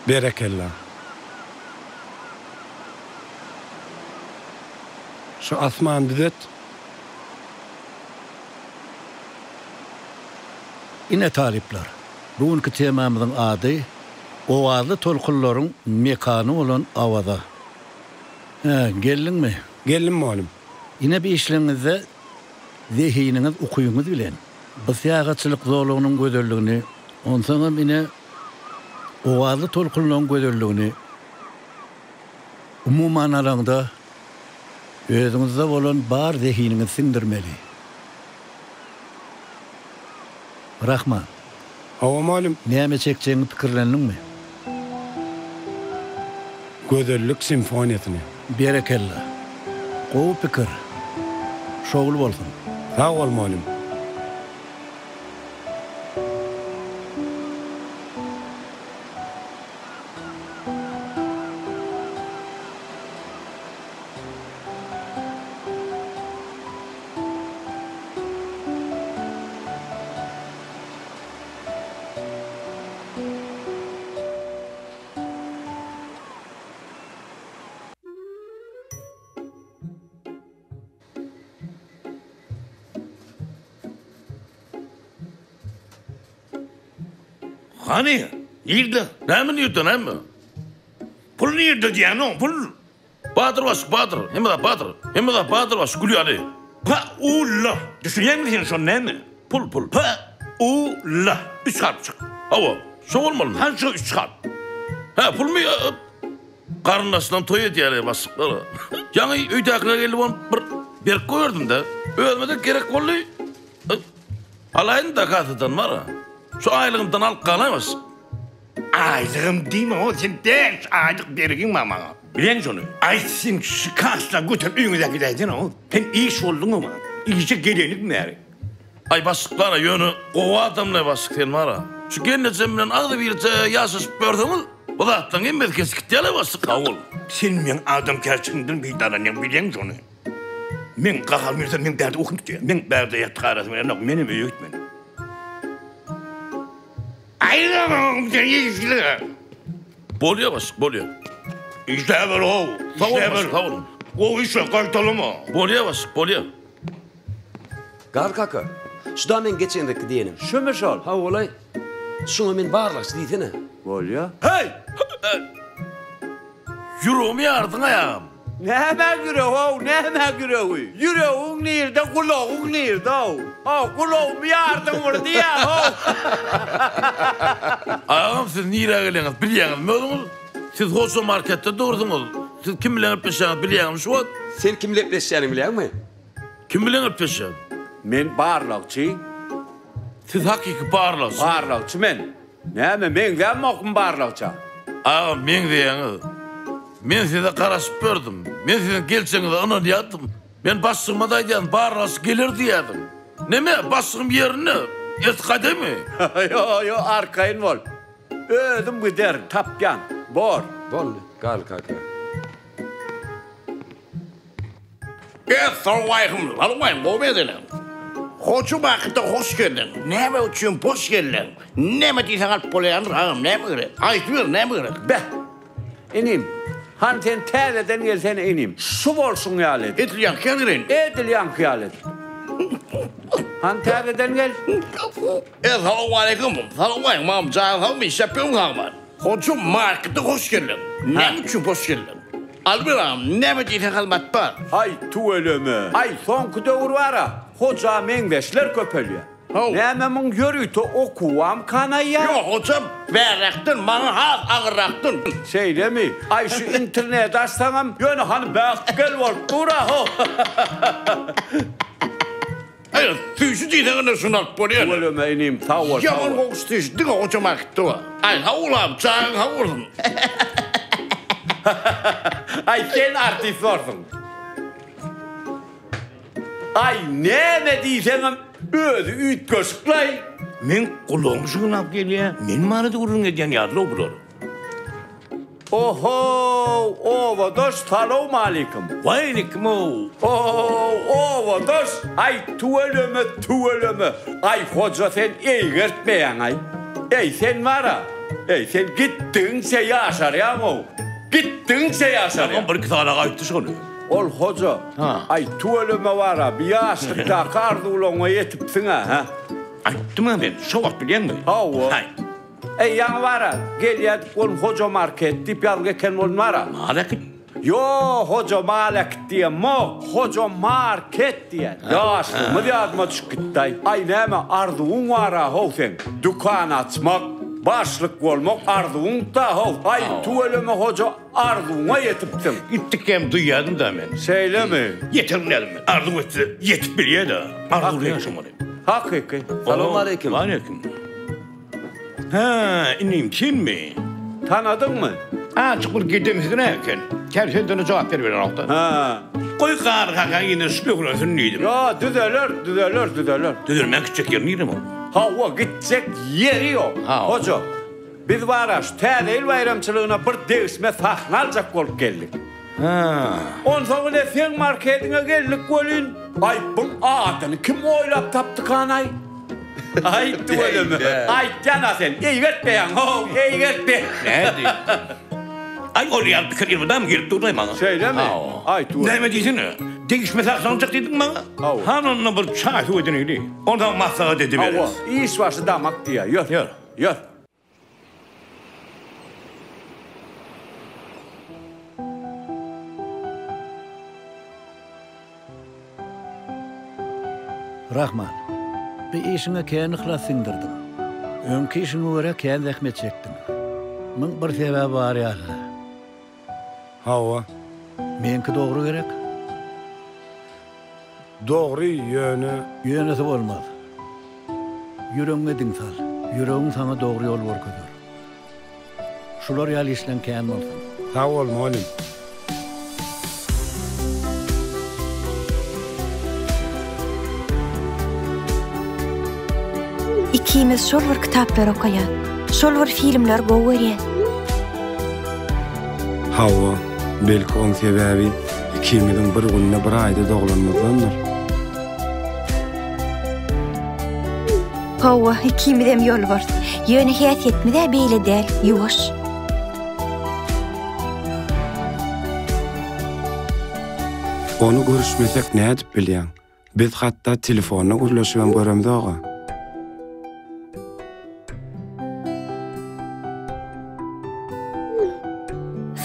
[SPEAKER 22] Berekella. Şu asmany düzet.
[SPEAKER 6] Ine talyplar, bu günki temamyzyň ady Owazly tolkunlaryň mekany bolan Awaza. Hä, geldiňmi?
[SPEAKER 22] Geldim mugallym.
[SPEAKER 6] Ine bu işleňizde zehiniňiz, ukybyňyz bilen bu syýahatçylyk zolagynyň gözelligini, onsoňam ine owazly tolkunlaryň gözelligini, umuman alaňda özüňizde bolan bar zehiniňizi siňdirmeli. Rahman.
[SPEAKER 22] Hawa mugallym.
[SPEAKER 6] Näme çekjegiňi pikirlendiňmi?
[SPEAKER 22] Gözellik simfoniýasyny.
[SPEAKER 6] Berekella. Gowy pikir. Şowly bolsun.
[SPEAKER 22] Sag bol mugallym.
[SPEAKER 23] Hany, nirde?
[SPEAKER 18] Näme nirde, näme?
[SPEAKER 23] Pul nirde diýýän, pul.
[SPEAKER 18] Badyr baş, Badyr, hemme zat Badyr, hemme zat Badyr baş, gül ýaly.
[SPEAKER 23] P-u-l. Düşünýäňmi sen şony näme?
[SPEAKER 18] Pul, pul.
[SPEAKER 23] P-u-l. Üç harpjyk.
[SPEAKER 18] Hawa, şo bolmalymy?
[SPEAKER 23] Hany şo üç harp?
[SPEAKER 18] Hä, pulmy? Garyndaşlaram toý edýärler başlyklar. Ýaňy öýdäkiler geldi bolup bir berip goýberdim-de. Özüme-de gerek boldy. Alaýyn-da kassadan bar-a. Şu aýlygymdan alyp galaý başlyk.
[SPEAKER 23] Aýlygym diýme o sen 5 aýlyk bergiň bar maňa. Bileň şony. Aý sen şu kassa göterip öýüňe äkidäýsene o. Sen iş bolduň o maňa. Işe gelenik bäri.
[SPEAKER 18] Aý başlyk bar-a ýöne gowy adamlaý başlyk sen bar-a. Şu gelnejem bilen agzybirje ýaşaşyp ýörseňiz bu zatlaryň hemmesi kesip gitýär-le başlyk.
[SPEAKER 23] Sag bol. Sen meň adamkärçiligimden peýdalanýaň bileň şony. Meň gaharym gelse meň bärde ukum tutýar. Meň bärde ýatyp galasym gelenok. Menem öýe gitmeli.
[SPEAKER 18] Bolýa başlyk, bolýa.
[SPEAKER 23] Işläber how,
[SPEAKER 18] Sag boluň
[SPEAKER 23] işläber.
[SPEAKER 18] başlyk, sag boluň.
[SPEAKER 23] Gowy işle, gaýtalama.
[SPEAKER 18] Bolýa başlyk, bolýa.
[SPEAKER 21] Gar kaka, şu da meň geçen gezekki diýenim.
[SPEAKER 9] Şumy şol?
[SPEAKER 21] Hawa-laý. Şuňa men barlagçy diýsene.
[SPEAKER 9] Bolýa. Heý!
[SPEAKER 18] Ýüregimi ýardyň aýagym.
[SPEAKER 9] Nämä ýüregi-ow, nämä ýüregi? Ýüregiň nirde, gulagyň nirde-ow? How, gulagymy ýardyň bir diýýän-ow.
[SPEAKER 18] Agam siz nirä gelýäňiz bilýäňizmi özüňiz? Siz Hoja marketde dursuňyz. Siz kim bilen gepleşýäňizi bilýäňizmi şu wagt?
[SPEAKER 21] Sen kim bilen gepleşýäniňi bilýäňmi?
[SPEAKER 18] Kim bilen gepleşýän?
[SPEAKER 9] Men barlagçy.
[SPEAKER 18] Siz hakyky barlagçy.
[SPEAKER 9] Barlagçy men. Näme, meňzämokmy barlagça?
[SPEAKER 18] Agam, meňzeýäňiz. Men size garaşyp ýördüm. Men siziň geljegiňize ynanýardym. Men başlygyma-da aýdýardym, barlagçy geler diýýärdim. Neme, başlygym ýerinde, ertir gaýdaýmy?
[SPEAKER 9] Ýo, ýo, arkaýyn bol. Özüm giderin, tapýan. Bor.
[SPEAKER 21] Boldy, gal kaka.
[SPEAKER 24] Essalowmaleýkim, salowmaleýkim, gowy mesele. Hoja Bakyda hoş geldiň. Näme üçin boş geldiň? Näme diýseň alyp bolýandyr, agam, näme gerek? Aýdyber, näme gerek?
[SPEAKER 9] Beh, inim, hany sen täzeden gelsene, inim. Şu bolşuň ýaly edip.
[SPEAKER 24] Edil ýaňky ýaly geleýin.
[SPEAKER 9] Edil ýaňky ýaly edip. Hany täzeden gel.
[SPEAKER 24] Essalowmaleýkim, salowmaleýkim, agam, janyň sagmy, işläp ýörmüň sagman? Hoja Markete hoş geldiň. Näme üçin boş geldiň? Alber agam, näme diýseň hyzmat bar.
[SPEAKER 9] Aý, tüweleme. Aý, soňky döwür bar-a, Hoja meňzeşler köpelýär. Näme muň ýörite okuwam kanaýýar?
[SPEAKER 24] Ýok, Hojam, bärräkden, maňa has agyrrakdan.
[SPEAKER 9] Şeýlemi? Aý, şu interneti açsaňam, ýöne hany bäkgel bolup dur-a, ho!
[SPEAKER 24] Aý, süýji diýseň ine şuny alyp bolýar.
[SPEAKER 9] Tüweleme inim, sag bol, sag bol.
[SPEAKER 24] Ýaman gowy süýji, diňe Hoja marketde bar. Aý, sag bol agam, janyň sag bolsun.
[SPEAKER 9] Aý, sen artist borsuň. Aý, näme diýseňem özi üýtgeşik-laý.
[SPEAKER 24] Meň gulagym şuňlap gelýär, men barada gürrüň edýän ýaly-ow bular.
[SPEAKER 9] Ohow obadaş salowmalikim.
[SPEAKER 24] Waleýkimow.
[SPEAKER 9] Ohow obadaş aý tüweleme tüweleme aý hoja sen eýgertmeýäň aý eý sen bara eý sen gitdigiňçe ýaşarýaňow gitdigiňçe ýaşarýaň.
[SPEAKER 24] Agam birki sany aýtdy şony.
[SPEAKER 9] Ol hoja aý tüweleme bara bi ýaşlykdaky arzuwlaňa ýetipsiň-ä hä.
[SPEAKER 24] Aýtdym-a men şo wagt bilýäňmi?
[SPEAKER 9] Hawa.
[SPEAKER 24] Haý.
[SPEAKER 9] Eý, ýaňy bar-a, gelýärdik bolum Hoja market diýip ýazgy eken bolum bar-a.
[SPEAKER 24] Mal äkit.
[SPEAKER 9] Ýo, Hoja mal äkit diýemok, Hoja market diýýän. Ýaşlygymyz ýadyma düşüp gitdi-aý. Aý, näme, arzuwyň bar-a how seň. Dükan açmak, başlyk bolmak arzuwyňda how. Aý, tüweleme Hoja, arzuwyňa ýetipsiň.
[SPEAKER 24] Gitdikgem duýýardym-da men.
[SPEAKER 9] Şeýlemi?
[SPEAKER 24] Ýeterin dälmi men. Arzuw etse ýetip bilýär-de. Arzuwlaýan şoňa.
[SPEAKER 9] Hakyky.
[SPEAKER 21] Salowmaleýkim.
[SPEAKER 24] Waleýkim. Hä, inim, senmi?
[SPEAKER 9] Tanadyňmy?
[SPEAKER 24] Azjyk bir gedemsizräk eken. Kä sözlerine jogap beriberenok-da.
[SPEAKER 9] Hä.
[SPEAKER 24] Goý, Garry kakaň ýene şübhelensin diýdim.
[SPEAKER 9] Ýa, düzeler, düzeler, düzeler.
[SPEAKER 24] Düzelmän gitjek ýeri nirem onuň?
[SPEAKER 9] Hawa, gitjek ýeri ýok. Hoja, biz bar-a, şu Täze ýyl baýramçylygyna bir degişme sahna aljak bolup geldik.
[SPEAKER 24] Hä.
[SPEAKER 9] Onsoň ine seň marketiňe geldik welin, aý, buň adyny kim oýlap tapdykan-aý? Aý, tüweleme. Aýtýan-a sen, eýgertmeýäň, how, eýgertme.
[SPEAKER 24] Nädi? Aý, ol ýaly pikir elmydam gelip dur-laý maňa.
[SPEAKER 9] Şeýlemi? Aý, tüweleme.
[SPEAKER 24] Näme diýsene? Degişme saklanjak diýdiň maňa.
[SPEAKER 9] Hawa.
[SPEAKER 24] Hany onda bir çaý-suw edineli. Onsoň maslahat ediberis.
[SPEAKER 9] Hawa, iş başy damak diýýär. Ýör.
[SPEAKER 24] Ýör.
[SPEAKER 9] Ýör.
[SPEAKER 6] Rahman, bu işiňe kän yhlas siňdirdiň. Öňki işiňe görä kän zähmet çekdiň. Muň bir sebäbi bar ýaly.
[SPEAKER 22] Hawa.
[SPEAKER 6] Meňki dogry gerek?
[SPEAKER 22] Dogry, ýöne.
[SPEAKER 6] Ýönesi bolmaz. Ýüregiňe diň sal. Ýüregiň saňa dogry ýol görkezer. Şular ýaly işleň kän bolsun.
[SPEAKER 22] Sag bol, mugallym.
[SPEAKER 7] Ikimiz şol bir kitaplary okaýas. Şol bir filmleri gowy görýäs.
[SPEAKER 22] Hawa, belki oň sebäbi ikimiziň bir günde bir aýda doglanymyzdandyr.
[SPEAKER 7] Hawa, ikimizem ýolbars. Ýöne häsiýetimiz-ä beýle däl, ýuwaş.
[SPEAKER 22] Ony görüşmesek nädip bilýäň? Biz hatda telefonda gürleşibem göremzog-a.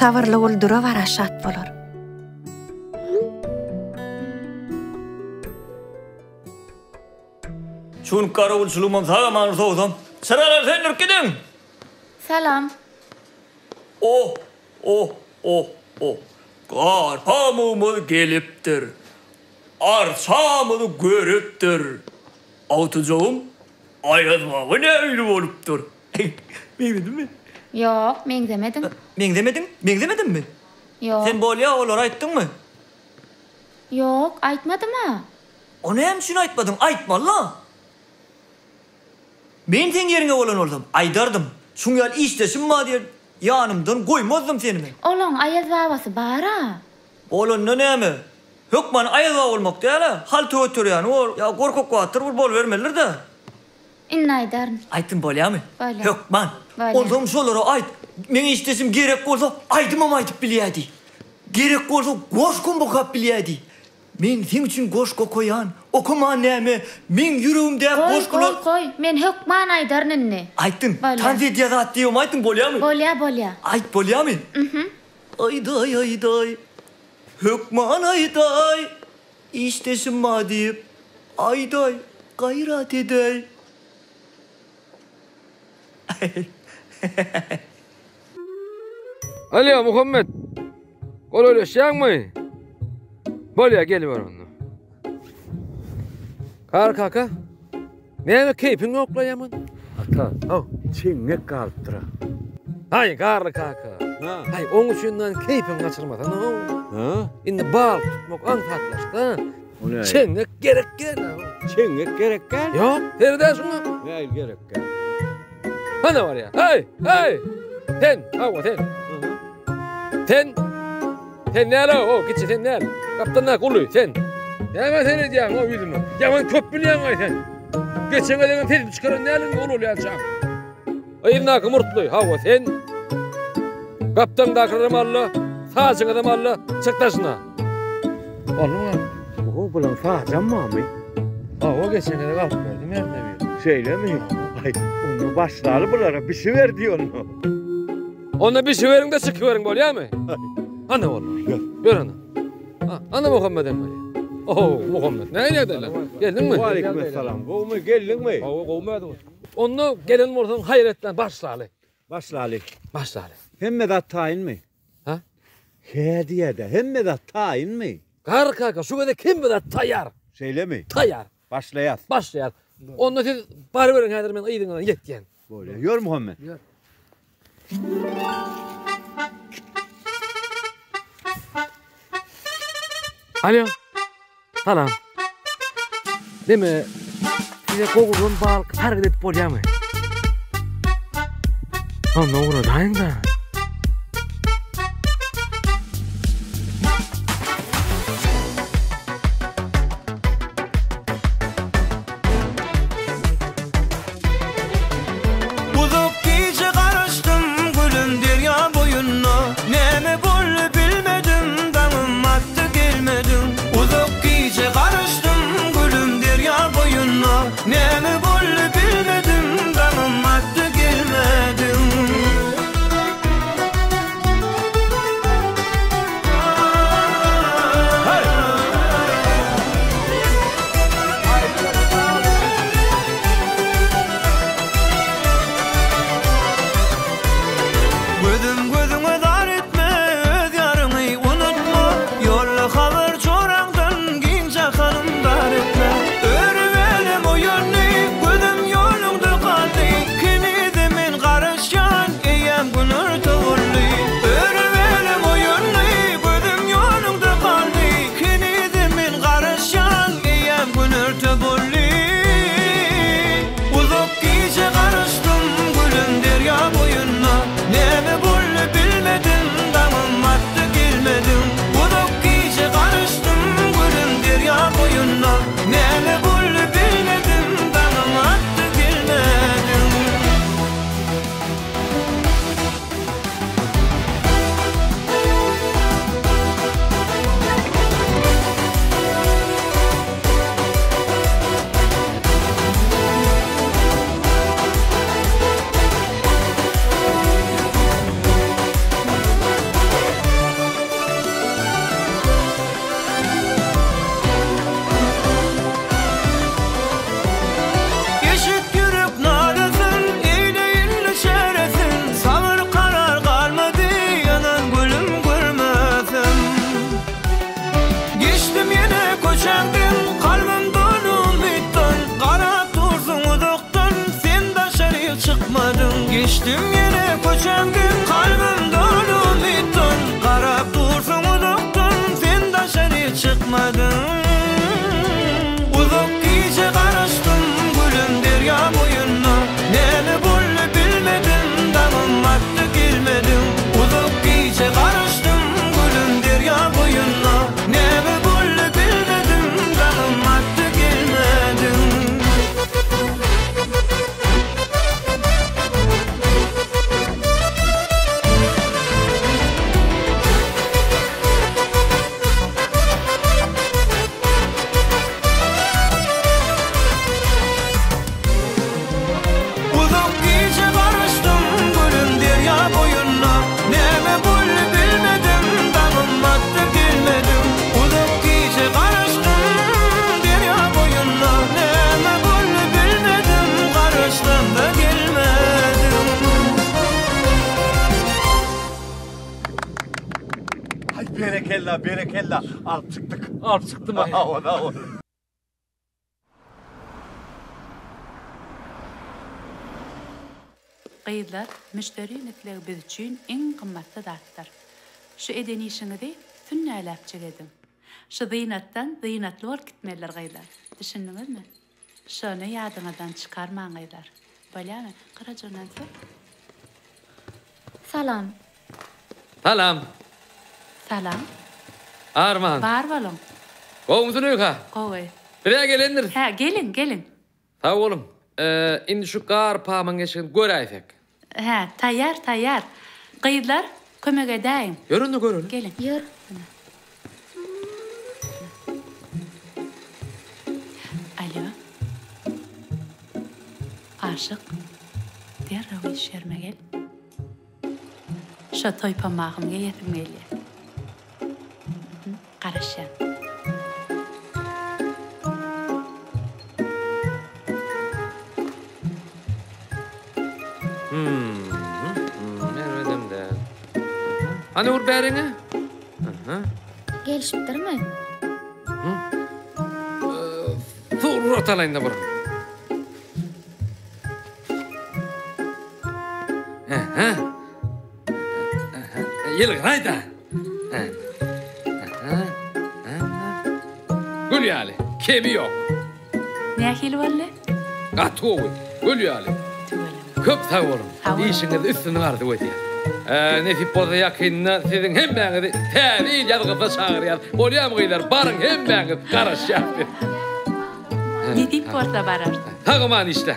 [SPEAKER 7] Sabyrly gul dura-bara şat bolar.
[SPEAKER 3] Şu günki garawulçylygymam sag-aman sowsam. Çyralary söndürip gidiň!
[SPEAKER 1] Salam.
[SPEAKER 3] Oh, oh, oh, oh. Gar pamugymyz gelipdir. Arçamyzy görüpdir. Agtyjagym Aýaz baba nähili bolupdyr? Meňzedimmi?
[SPEAKER 1] Ýok, meňzemediň.
[SPEAKER 3] Meňzemediň? Meňzemedimmi?
[SPEAKER 1] Ýok.
[SPEAKER 3] Sen bolýa olara aýtdyňmy?
[SPEAKER 1] Ýok, aýtmadym-a.
[SPEAKER 3] O näme üçin aýtmadyň? Aýtmaly-la. Men seň ýeriňe bolan bolsam, aýdardym. Şuň ýaly işdeşim bar diýer, ýanymdan goýmazdym seni men.
[SPEAKER 1] Olaň Aýaz babasy bar-a.
[SPEAKER 3] Bolanda näme? Hökman Aýaz baba bolmak däl-ä. Halta göterýäni bor, ýa gorkak batyr bir bolubermelidir-dä.
[SPEAKER 1] Indi aýdaryn.
[SPEAKER 3] Aýtdym bolýamy?
[SPEAKER 1] Bolýar.
[SPEAKER 3] Hökman.
[SPEAKER 1] Bolýar.
[SPEAKER 3] Onsoň şolara aýt. Meň işdeşim gerek bolsa aýdymam aýdyp bilýä diý. Gerek bolsa goşgam okap bilýä diý. Men seň üçin goşgy okaýan. Okaman näme? Meň ýüregimdäki
[SPEAKER 1] Goý,
[SPEAKER 3] goşgular.
[SPEAKER 1] goý, goý. Men hökman aýdaryn indi.
[SPEAKER 3] Aýtdyn.
[SPEAKER 1] Bolýar.
[SPEAKER 3] Tans edýä zat diýibem aýtdyň bolýamy?
[SPEAKER 1] Bolýar, bolýar.
[SPEAKER 3] Aýt bolýamy?
[SPEAKER 1] Mhm.
[SPEAKER 3] Aýdaý, aýdaý. Hökman aýdaý. Işdeşim bar diýip, aýdaý, gaýrat edäý.
[SPEAKER 5] Alýo, Muhammet. Golaýlaşýaňmy? Bolýa, geliber onda. Gar kaka. Näme keýpiň ýokla ýaman?
[SPEAKER 9] Ata, haw, çeňňek galypdyr-a.
[SPEAKER 5] Haý, Garly kaka. Haý, oň üçin nan keýpiňi gaçyrmasana how.
[SPEAKER 9] Ha?
[SPEAKER 5] Indi balyk tutmak aňsatlaşdy-a.
[SPEAKER 9] O nähili?
[SPEAKER 5] Çeňňek gerek däl-ä.
[SPEAKER 9] Çeňňek gerek däl?
[SPEAKER 5] Ýok, sered-ä şuňa.
[SPEAKER 9] Nähili gerek däl?
[SPEAKER 5] Hana barýar. Haý, haý! Sen, hawa sen. Sen, sen däl-ow, o kiçi sen däl. Gapdaldaky uly, sen. Näme seredýäň-ow ýüzüme? Ýaman köp bilýäň-aý sen. Geçen gezegem sesimi çykaran däldiň, ol bolýançaň. Yzyndaky murtly, hawa sen. Gapdaňdakylaram al-da, sajyňyzam al-da, çyk daşyna. Boldumy?
[SPEAKER 9] Oho, bulaň sajam barmy?
[SPEAKER 5] Hawa, geçen gezek alyp berdim ýerine bir.
[SPEAKER 9] Şeýlemi? Aý, onda başlaly bulara, bişiber diý onda.
[SPEAKER 5] Onda bişiberiň-de çykyberiň bolýamy? Hany boldy. Ýör hany. Ana Muhammedem bolýar. Oho, Muhammed, nähili ýagdaýlar? Geldiňmi?
[SPEAKER 9] Waleýkim essalam. Gowumy, geldiňmi?
[SPEAKER 5] Hawa, gowumy özüňiz? Onda gelen bolsaň haýyr etmän başlaly.
[SPEAKER 9] Başlaly.
[SPEAKER 5] Başlaly.
[SPEAKER 9] Hemme zat taýynmy?
[SPEAKER 5] Ha?
[SPEAKER 9] Hä diýä-dä, hemme zat taýynmy?
[SPEAKER 5] Garry kaka, şu gezek hemme zat taýýar.
[SPEAKER 9] Şeýlemi?
[SPEAKER 5] Taýýar.
[SPEAKER 9] Başlaýas.
[SPEAKER 5] Başlaýas. Onda siz baryberiň häzir men yzyňyzdan ýetýän.
[SPEAKER 9] Bolýar. Ýör Muhammet.
[SPEAKER 5] Ýör. Alo. Salam. Neme, size gowrulan balyk sargyt edip bolýarmy? Onda ugradaýyň-da.
[SPEAKER 12] Uzak gije garaşdym gülüm derýa boýunda Näme boldy bilmedim daňym atdy gelmediň Uzak gije garaşdym gülüm derýa boýunda Näme boldy bilmedim daňym atdy gelmediň. Gözüm gözüňe zar etme, öz ýaryňy unutma, Ýolla habar joraňdan giň jahanym dar etme. Öri welem oýandy. Geçdim ýene köçäňden Kalbym doly umytdan Garap dursuň uzakdan Sen daşary çykmadyň Uzak gije garaşdym Gülüm derýa boýunda Näme boldy bilmedim Daňym atdy gelmediň Uzak gije garaşdym Gülüm derýa boýunda Näme boldy bilmedim Daňym atdy gelmediň. Uzak gije garaşdym gülüm derýa boýunda Näme boldy bilmedim daňym atdy gelmedim Uzak gije garaşdym derýa boýunda Näme boldy bilmedim garaşsam-da gelmedim.
[SPEAKER 4] Aý berekella berekella alyp çykdyk.
[SPEAKER 5] Alyp çykdymy?
[SPEAKER 4] Hawa hawa.
[SPEAKER 8] Gyzlar, müşderiň islegi biz üçin iň gymmatly zatdyr. Şu eden işiňizi sünnäläpjik ediň. Şu zynatdan zynatly bolup gitmelidir gyzlar. Düşündiňizmi? Şony ýadyňyzdan çykarmaň gyzlar. Bolýamy? Gyrajondan sor.
[SPEAKER 1] Salam.
[SPEAKER 5] Salam.
[SPEAKER 8] Salam.
[SPEAKER 5] Arman.
[SPEAKER 8] Bar boluň.
[SPEAKER 5] Gowumysyň Züleýha?
[SPEAKER 8] Gowy.
[SPEAKER 5] Biz-ä gelendiris.
[SPEAKER 8] Hä, geliň, geliň.
[SPEAKER 5] Sag boluň. Indi şu gar pamyň eşigini göräýsek.
[SPEAKER 8] Hä, taýýar, taýýar. Gyzlar, kömek edäýiň.
[SPEAKER 5] Ýör onda göreli.
[SPEAKER 8] Geliň.
[SPEAKER 1] Ýör.
[SPEAKER 8] Alýo. Aşyk, derrew iş ýerime gel. Şo toý pomagym geýesim gelýär. Garaşýan.
[SPEAKER 5] Erbedem däl. Hany ur bäriňe.
[SPEAKER 1] Gelişipdirmi?
[SPEAKER 5] Surat alaýyn-da bir. Ýylgyraý-da. Gül ýaly, kemi ýok.
[SPEAKER 8] Nähili boldy?
[SPEAKER 5] Gaty gowy, gül ýaly. Köp sag boluň. Işiňizde üstünlik arzuw edýän. Nesip bolsa ýakynda siziň hemmäňizi täze ýyl ýazgysyna çagyrýas. Bolýamy gyzlar, baryň hemmäňiz, garaşýas biz.
[SPEAKER 8] Nesip bolsa bararys.
[SPEAKER 5] Sag-aman işle.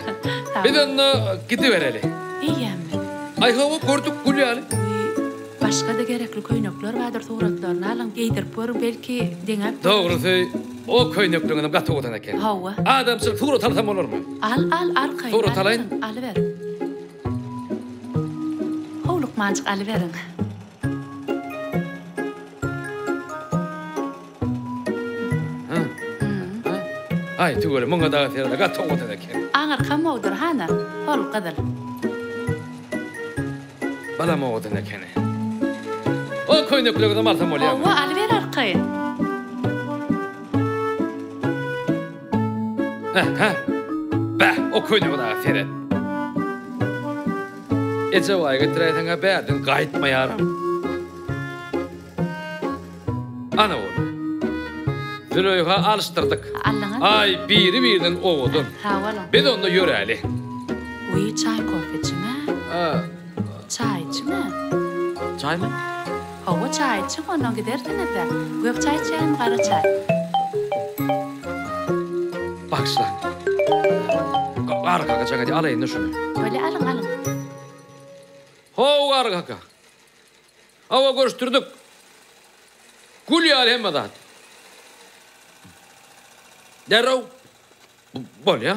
[SPEAKER 5] Biz onda gidibereli.
[SPEAKER 8] Eýýämmi?
[SPEAKER 5] Aý hawa, gördük gül ýaly.
[SPEAKER 8] Başga-da gerekli köýnekler bardyr, suratlaryny alyň, geýdirip görüň, belki, deňäp göreris.
[SPEAKER 5] Dogrusy, o köýnekliňizem gaty owadan eken.
[SPEAKER 8] Hawa.
[SPEAKER 5] Adamçylyk surat alsam bolarmy?
[SPEAKER 8] Al, al, arkaýyn.
[SPEAKER 5] Surat alaýyn.
[SPEAKER 8] Alyber. Howlukmanjyk alyberiň.
[SPEAKER 5] Aý, tüweleme, muňa dagy serede gaty owadan eken.
[SPEAKER 8] Aňyrkam gowudyr, hana, hol gyzyl.
[SPEAKER 5] Balam owadan ekeni. O köýneklerňizem alsam bolýarmy?
[SPEAKER 8] Hawa, alyber arkaýyn.
[SPEAKER 5] Hä, bäh, o köýnege dagy seret. Ejebaýy getiräýseň-ä bärden gaýtmaýaram. Ana boldy. Züleýha alyşdyrdyk.
[SPEAKER 8] Aldyňyzmy?
[SPEAKER 5] Aý, biri-birden owadan.
[SPEAKER 8] Sag boluň.
[SPEAKER 5] Biz onda ýöräli.
[SPEAKER 8] Wiý, çaý kofe içiň-ä. Çaý içiň-ä.
[SPEAKER 5] Çaýmy?
[SPEAKER 8] Hawa, çaý içiň, ondan gidersiňiz-dä. Gök çaý içýäňmi, gara çaý?
[SPEAKER 5] Bagyşla. Garry kaka jaň edýär, alaýyn-da şuny.
[SPEAKER 8] Bolýa, alyň, alyň.
[SPEAKER 5] How, Garry kaka. Hawa görüşdirdik. Gül ýaly hemme zat. Derrew. Bolýa.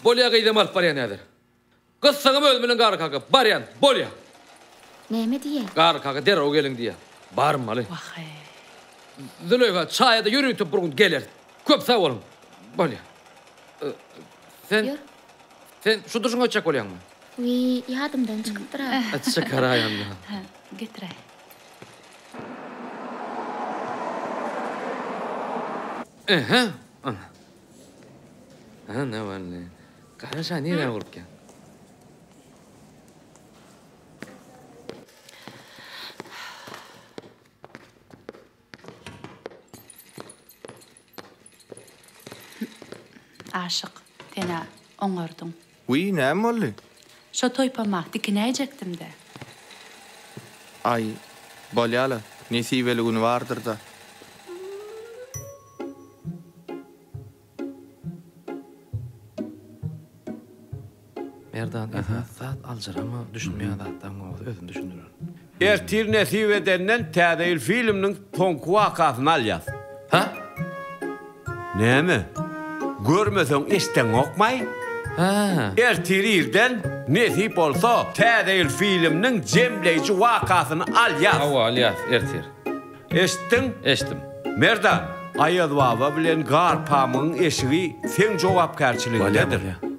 [SPEAKER 5] Bolýa gyzam alyp barýan häzir. Gyssagym özüm bilen Garry kaka. Barýan. Bolýa.
[SPEAKER 1] Näme diýýä?
[SPEAKER 5] Garry kaka derrew geliň diýýä. Barmaly.
[SPEAKER 8] Wah-eý.
[SPEAKER 5] Züleýha çaýa-da ýörite bir gün geleris. Köp sag boluň. Bolýa. Sen Sen şu durşuňa ötjek bolýaňmy?
[SPEAKER 1] Wiý, ýadymdan çykypdyr-a.
[SPEAKER 5] Çykaraý onda.
[SPEAKER 8] Hä, getiräý.
[SPEAKER 5] Ähä, ana. Ana wally. Garaş-a nirä urupýaň.
[SPEAKER 8] Aşyk, sen-ä oňardyň.
[SPEAKER 2] Wiý, näme boldy?
[SPEAKER 8] Şo toýpama dikinäýjekdim-dä.
[SPEAKER 2] Aý, bolýa-la, nesibeli güni bardyr-da.
[SPEAKER 14] Merdan esasy zat aljyrama düşünmeýän zatlaryň bolsa özüm düşündirerin.
[SPEAKER 9] Ertir nesip edenden Täze ýyl filminiň soňky wakasyny alýas.
[SPEAKER 5] Hä?
[SPEAKER 9] Näme? Görmeseň eşdeňokmaý?
[SPEAKER 5] Hä.
[SPEAKER 9] Ertir irden nesip bolsa Täze ýyl filminiň jemleýji wakasyny alýas.
[SPEAKER 5] Hawa alýas ertir.
[SPEAKER 9] Eşitdiň?
[SPEAKER 5] Eşitdim.
[SPEAKER 9] Merdan, Aýazbaba bilen Garpamygyň eşigi seň jogapkärçiligiňdedir.
[SPEAKER 14] Bolýa, bolýa.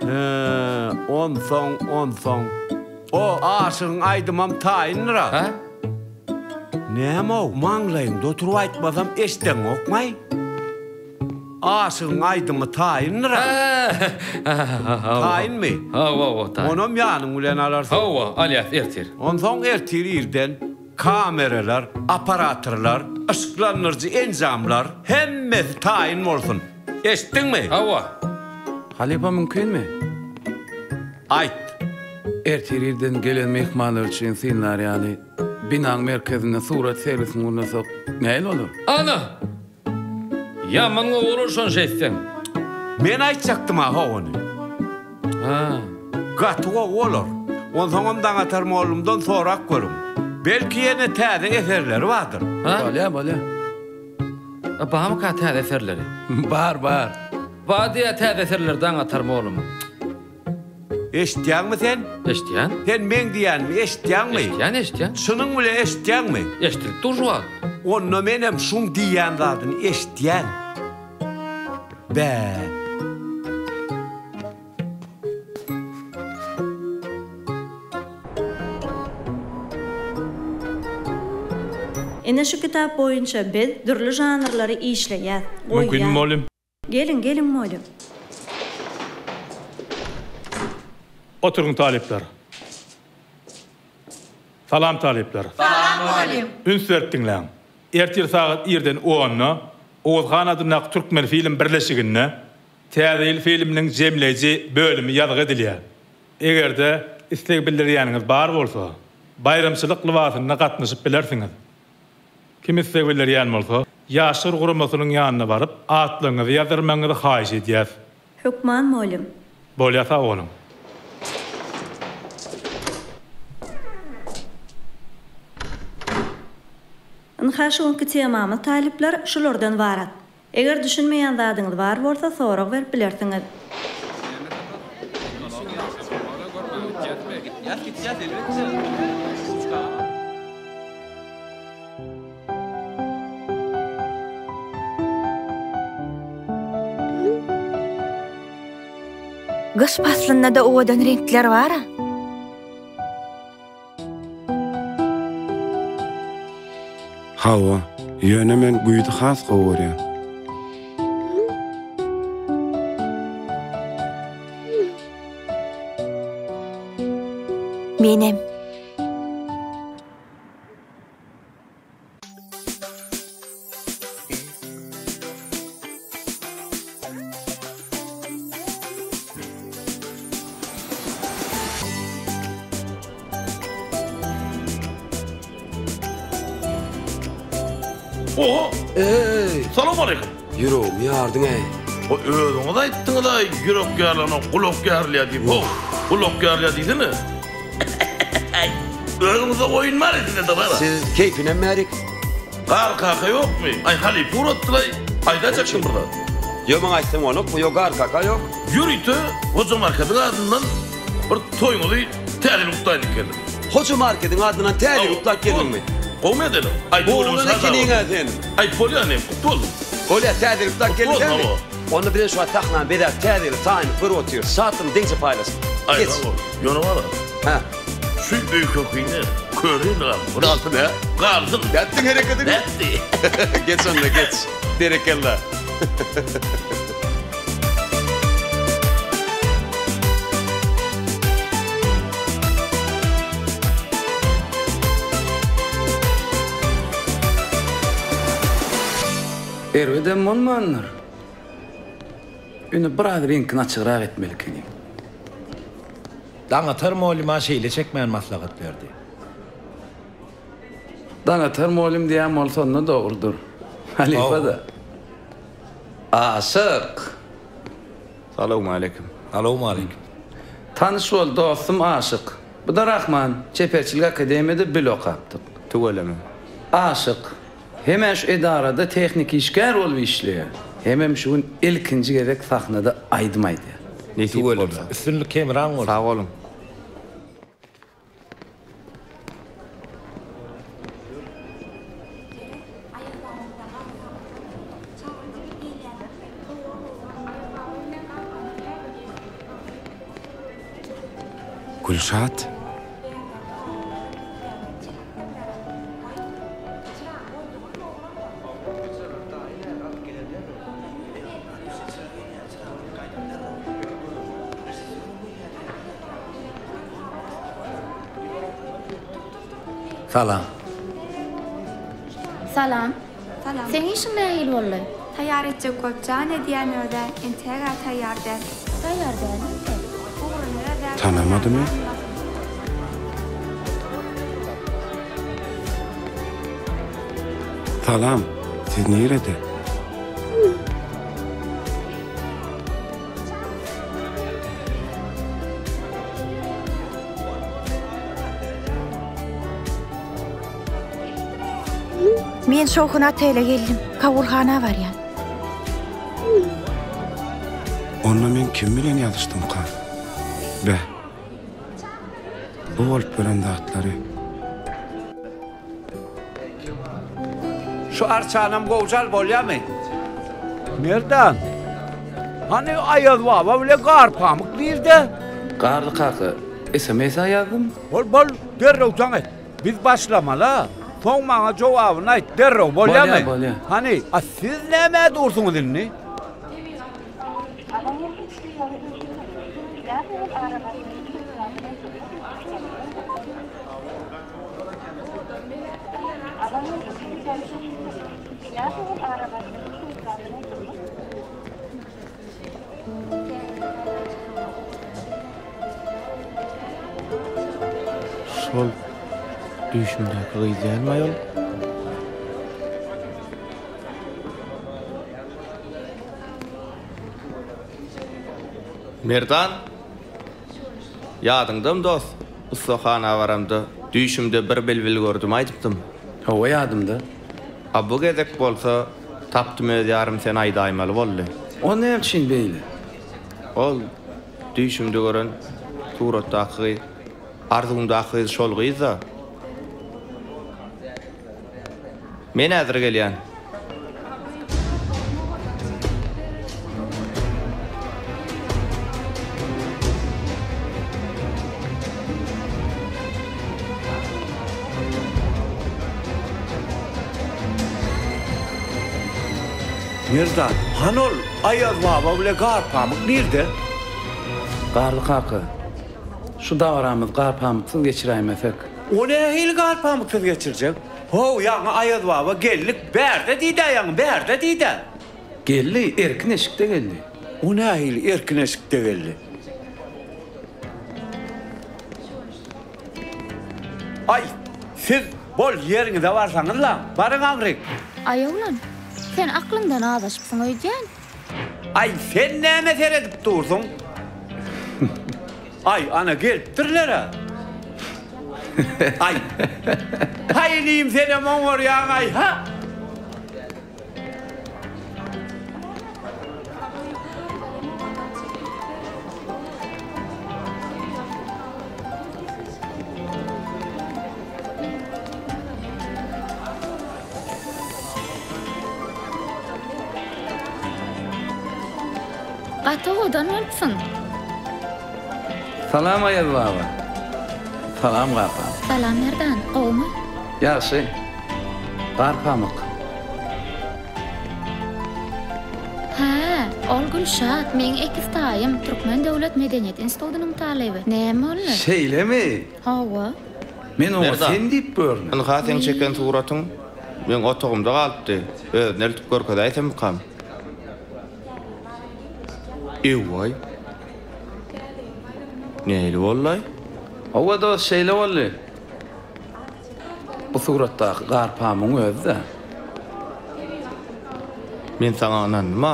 [SPEAKER 9] Hä, onsoň, onsoň. O aşygyň aýdymam taýyndyr-a.
[SPEAKER 5] Hä?
[SPEAKER 9] Näme-ow, maňlaýyňda oturyp aýtmasam eşdeňokmaý? Aşygyň aýdymy taýyndyr-a. Taýynmy?
[SPEAKER 5] Hawa, hawa, taýyn.
[SPEAKER 9] Onam ýanyň bilen alarsyň.
[SPEAKER 5] Hawa, alýas ertir.
[SPEAKER 9] Onsoň ertir irden kameralar, operatorlar, yşyklandyryjy enjamlar, hemmesi taýyn bolsun. Eşitdiňmi?
[SPEAKER 5] Hawa.
[SPEAKER 14] Halypa mümkinmi?
[SPEAKER 9] Aýt.
[SPEAKER 14] Ertir irden gelen myhmanlar üçin synlar ýaly binaň merkezinde surat sergisini gurnasak nähili bolar?
[SPEAKER 5] Ana! Ýaman gowy bolar şony şeýtseň.
[SPEAKER 9] Men aýtjakdym-a ho ony.
[SPEAKER 5] Hä.
[SPEAKER 9] Gaty gowy bolar. Onsoňam Daňatar mollumdan sorap görüň. Belki ýene täze eserleri bardyr.
[SPEAKER 5] Hä?
[SPEAKER 14] Bolýa, bolýa.
[SPEAKER 5] A barmyka täze eserleri?
[SPEAKER 14] Bar, bar.
[SPEAKER 5] Bar diýýä täze eserleri Daňatar mollumyň.
[SPEAKER 9] Eşitýäňmi sen?
[SPEAKER 5] Eşitýän.
[SPEAKER 9] Sen meň diýýänimi eşitýäňmi?
[SPEAKER 5] Eşitýän, eşitýän.
[SPEAKER 9] Çynyň bilen eşitýäňmi?
[SPEAKER 5] Eşidilip dur şu wagt.
[SPEAKER 9] Onda menem şuň diýýän zadyny eşitýän. Bä.
[SPEAKER 15] Ine şu kitap boýunça biz dürli žanrlary işleýäs,
[SPEAKER 11] Mümkinmi
[SPEAKER 15] goýýas.
[SPEAKER 11] mugallym?
[SPEAKER 15] Geliň, geliň mugallym.
[SPEAKER 11] Oturyň talyplar. Salam talyplar.
[SPEAKER 16] Salam mugallym.
[SPEAKER 11] Üns berip diňläň. Ertir sagat irden onda Oguz han adyndaky Türkmenfilm birleşiginde Täze ýyl filminiň jemleýji bölümi ýazgy edilýär. Eger-de isleg bildirýäniňiz bar bolsa, baýramçylyk lybasynda gatnaşyp bilersiňiz. Kim isleg bildirýän bolsa, Ýaşlar guramasynyň ýanyna baryp, atlaryňyzy ýazdyrmagyňyzy haýyş edýäs.
[SPEAKER 15] Hökman mugallym.
[SPEAKER 11] Bolýa sag boluň.
[SPEAKER 15] Ynha şu günki temamyz talyplar şulardan ybarat. Eger düşünmeýän zadyňyz bar bolsa sorag berip bilersiňiz.
[SPEAKER 7] Gyş paslynda-da owadan reňkler bar-a.
[SPEAKER 22] Hawa, ýöne men güýzi has gowy görýän.
[SPEAKER 7] Menem.
[SPEAKER 18] Oho!
[SPEAKER 21] Eý!
[SPEAKER 18] Salam aleýkum.
[SPEAKER 21] Ýüregimi ýardyň-eý.
[SPEAKER 18] O özüňiz aýtdyňyz-a ýürek ýarylana gulak ýarylýar diýip. How, gulak ýarylýar diýsene. Özüňizde oýun bar sizde-de bar.
[SPEAKER 21] Siz keýpinem bärik.
[SPEAKER 18] Gar kaka ýokmy? Aý halypa ugratdylaý. Aýdajakdym bir zat.
[SPEAKER 21] Ýok maňa aýtsaň bolakmy? Ýok gar kaka ýok.
[SPEAKER 18] Ýörite Hoja Markediň adyndan bir toýuňyzy täze ýyl gutlaýyn diýip geldim.
[SPEAKER 21] Hoja Markediň adyndan täze ýyl gutlap geldiňmi?
[SPEAKER 18] Gowmy edeliň? Aý
[SPEAKER 21] Oglan ekeniň-ä sen.
[SPEAKER 18] Aý bolýa inim, gutly bolsun.
[SPEAKER 21] Bolýa täze ýyl gutlap geldiň dälmi?
[SPEAKER 18] Gutly bolsun hawa.
[SPEAKER 21] Onda bizem şu wagt sahnany bezäp täze ýyly taýynlyk görüp otyrys. Şatlygyny deňje paýlaşyp.
[SPEAKER 18] Aý
[SPEAKER 21] Geç.
[SPEAKER 18] sag bol. Ýöne bar-a.
[SPEAKER 21] Hä.
[SPEAKER 18] Şu öýke-kine köne ýyl galsyn.
[SPEAKER 21] Galsyn hä?
[SPEAKER 18] Galsyn.
[SPEAKER 21] Nätdiň hereketini?
[SPEAKER 18] Nätdi?
[SPEAKER 21] Geç onda geç. Berekella.
[SPEAKER 14] Erbedem bolmandyr. Ýöne biraz reňkini açygrak etmeli ekeniň.
[SPEAKER 10] Daňatar molluma şeýle çekmäni maslahat berdi.
[SPEAKER 14] Daňatar mollum diýýän bolsa onda dogrudyr. Halypa-da. Aşyk!
[SPEAKER 2] Salowmaleýkim.
[SPEAKER 10] Salowmaleýkim.
[SPEAKER 14] Tanyş bol, dostum Aşyk. Bu-da Rahman, çeperçilik akademiýada bile okapdyk.
[SPEAKER 2] Tüweleme.
[SPEAKER 14] Aşyk, hemä şu edarada tehniki işgär bolup işleýär. Hemem şu gün ilkinji gezek sahnada aýdym aýdýar.
[SPEAKER 2] Nesip
[SPEAKER 10] Tüweleme.
[SPEAKER 2] bolsa.
[SPEAKER 10] Üstünlik hemraň bolsun.
[SPEAKER 2] Sag boluň.
[SPEAKER 22] Gülşat.
[SPEAKER 10] Salam.
[SPEAKER 1] Salam.
[SPEAKER 16] Salam.
[SPEAKER 1] Seň işiň nähili boldy?
[SPEAKER 16] Taýýar etjek bolup jan edýän özä, entäg-ä taýýar däl.
[SPEAKER 1] Taýýar dälmi entek?
[SPEAKER 16] Ugruny özä
[SPEAKER 22] Tanamadymy? Salam, siz nirede?
[SPEAKER 7] Men Şowhun otele geldim. Kabulhana barýan.
[SPEAKER 22] Onda men kim bilen ýazyşdymka? Beh. Bu bolup gören zatlary.
[SPEAKER 9] Şu arçanam gowjal bolýamy? Merdan. Hany Aýaz baba bile Garpamyk nirde?
[SPEAKER 14] Garly kaka, SMS-ä ýazdym.
[SPEAKER 9] Bol, bol, derrew jaň et. Biz başlamaly-a. Soň maňa jogabyny aýt, derrew, bolýamy?
[SPEAKER 14] Bolýa, bolýa.
[SPEAKER 9] Hany, a siz nämä dursuňyz indi?
[SPEAKER 2] Şol düýşümdäki gyz dälmi aýol? Merdan! Ýadyňdamy dost, ussahana baramda düýşümde bir bilbil gördüm aýdypdym.
[SPEAKER 14] Hawa ýadymda.
[SPEAKER 2] A bu gezek bolsa tapdym öz ýarym sen aýdaýmaly boldy.
[SPEAKER 14] O näme üçin beýle?
[SPEAKER 2] Ol düýşümde gören suratdaky gyz, arzuwymdaky gyz şol gyz-da. Men häzir gelýän.
[SPEAKER 9] Merdan, hany ol Aýaz baba bile Garpamyk nirde?
[SPEAKER 14] Garly kaka, şu dabaramyzy Garpamyksyz geçiräýmesek.
[SPEAKER 9] O nähili Garpamyksyz geçirjek? How, ýaňy Aýaz baba geldik, bärde diýdä ýaňy, bärde diýdä.
[SPEAKER 14] Geldi, erkin eşikde geldi.
[SPEAKER 9] O nähili erkin eşikde geldi? Aý, siz bol ýeriňize barsaňyzlaň, baryň aňryk.
[SPEAKER 1] Aý oglan, sen aklyňdan azaşypsyň öýdýän.
[SPEAKER 9] Aý, sen näme seredip dursuň? Aý, ana gelipdirler-ä. Aý. Haý inim senem oňarýaň-aý, ha!
[SPEAKER 1] Gaty owadan bolupsyň.
[SPEAKER 14] Salam Aýaz baba. Salam Garpamyk.
[SPEAKER 1] Salam Merdan, gowumy?
[SPEAKER 14] Ýagşy. Garpamyk.
[SPEAKER 1] Hä, ol Gülşat, meň ekiz taýym, Türkmen döwlet medeniýet institutynyň talyby. Näme boldy?
[SPEAKER 14] Şeýlemi?
[SPEAKER 1] Hawa.
[SPEAKER 14] Men oňa
[SPEAKER 2] Merdan,
[SPEAKER 14] sen diýip görme.
[SPEAKER 2] Ynha seň çeken suratyň. Meň otagymda galypdy. Özüne eltip görkezäýsemmikam? Ewaý. Nähili boldy-aý?
[SPEAKER 14] Hawa dost, şeýle boldy. Bu suratdaky Garpamyň özi-dä.
[SPEAKER 2] Men saňa ynandym-a.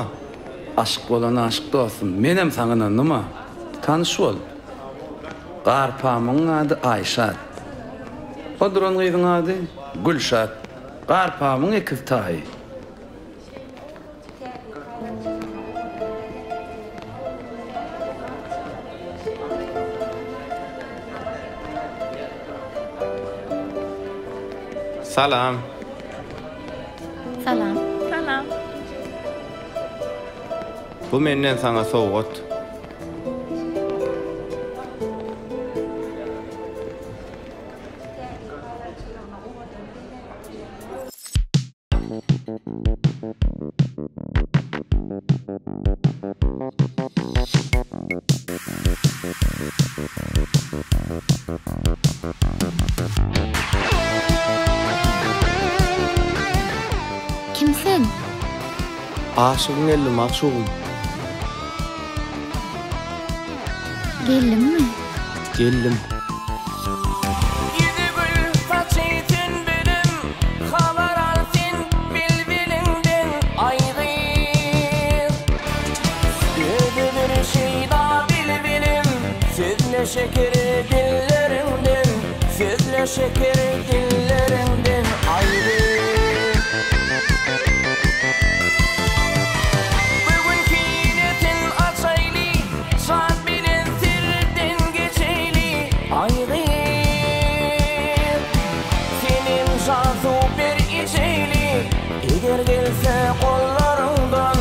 [SPEAKER 14] Aşyk bolan aşyk dostum. Menem saňa ynandym-a. Tanyş bol. Garpamyň ady Aýşat. O duran gyzyň ady Gülşat. Garpamyň ekiz taýy.
[SPEAKER 2] Salam.
[SPEAKER 1] Salam.
[SPEAKER 15] Salam.
[SPEAKER 2] Bu menden saňa sowgat.
[SPEAKER 1] Kim sen?
[SPEAKER 2] Aşygyň geldi magşugym.
[SPEAKER 1] Geldimmi?
[SPEAKER 2] Geldim.
[SPEAKER 12] Ýüzi gül, saçy sünbülim, Habar al sen bilbiliňden, aý gyz. Özi bir şeýda bilbilim, Sözle şeker dilleriňden, Sözle şeker dilleriňden, aý gyz. Bu gün kinesin açaýly, Şat bilen sirden geçeýli, aý gyz. Senem jan suw ber içeýli, Eger gelse gollaryňdan,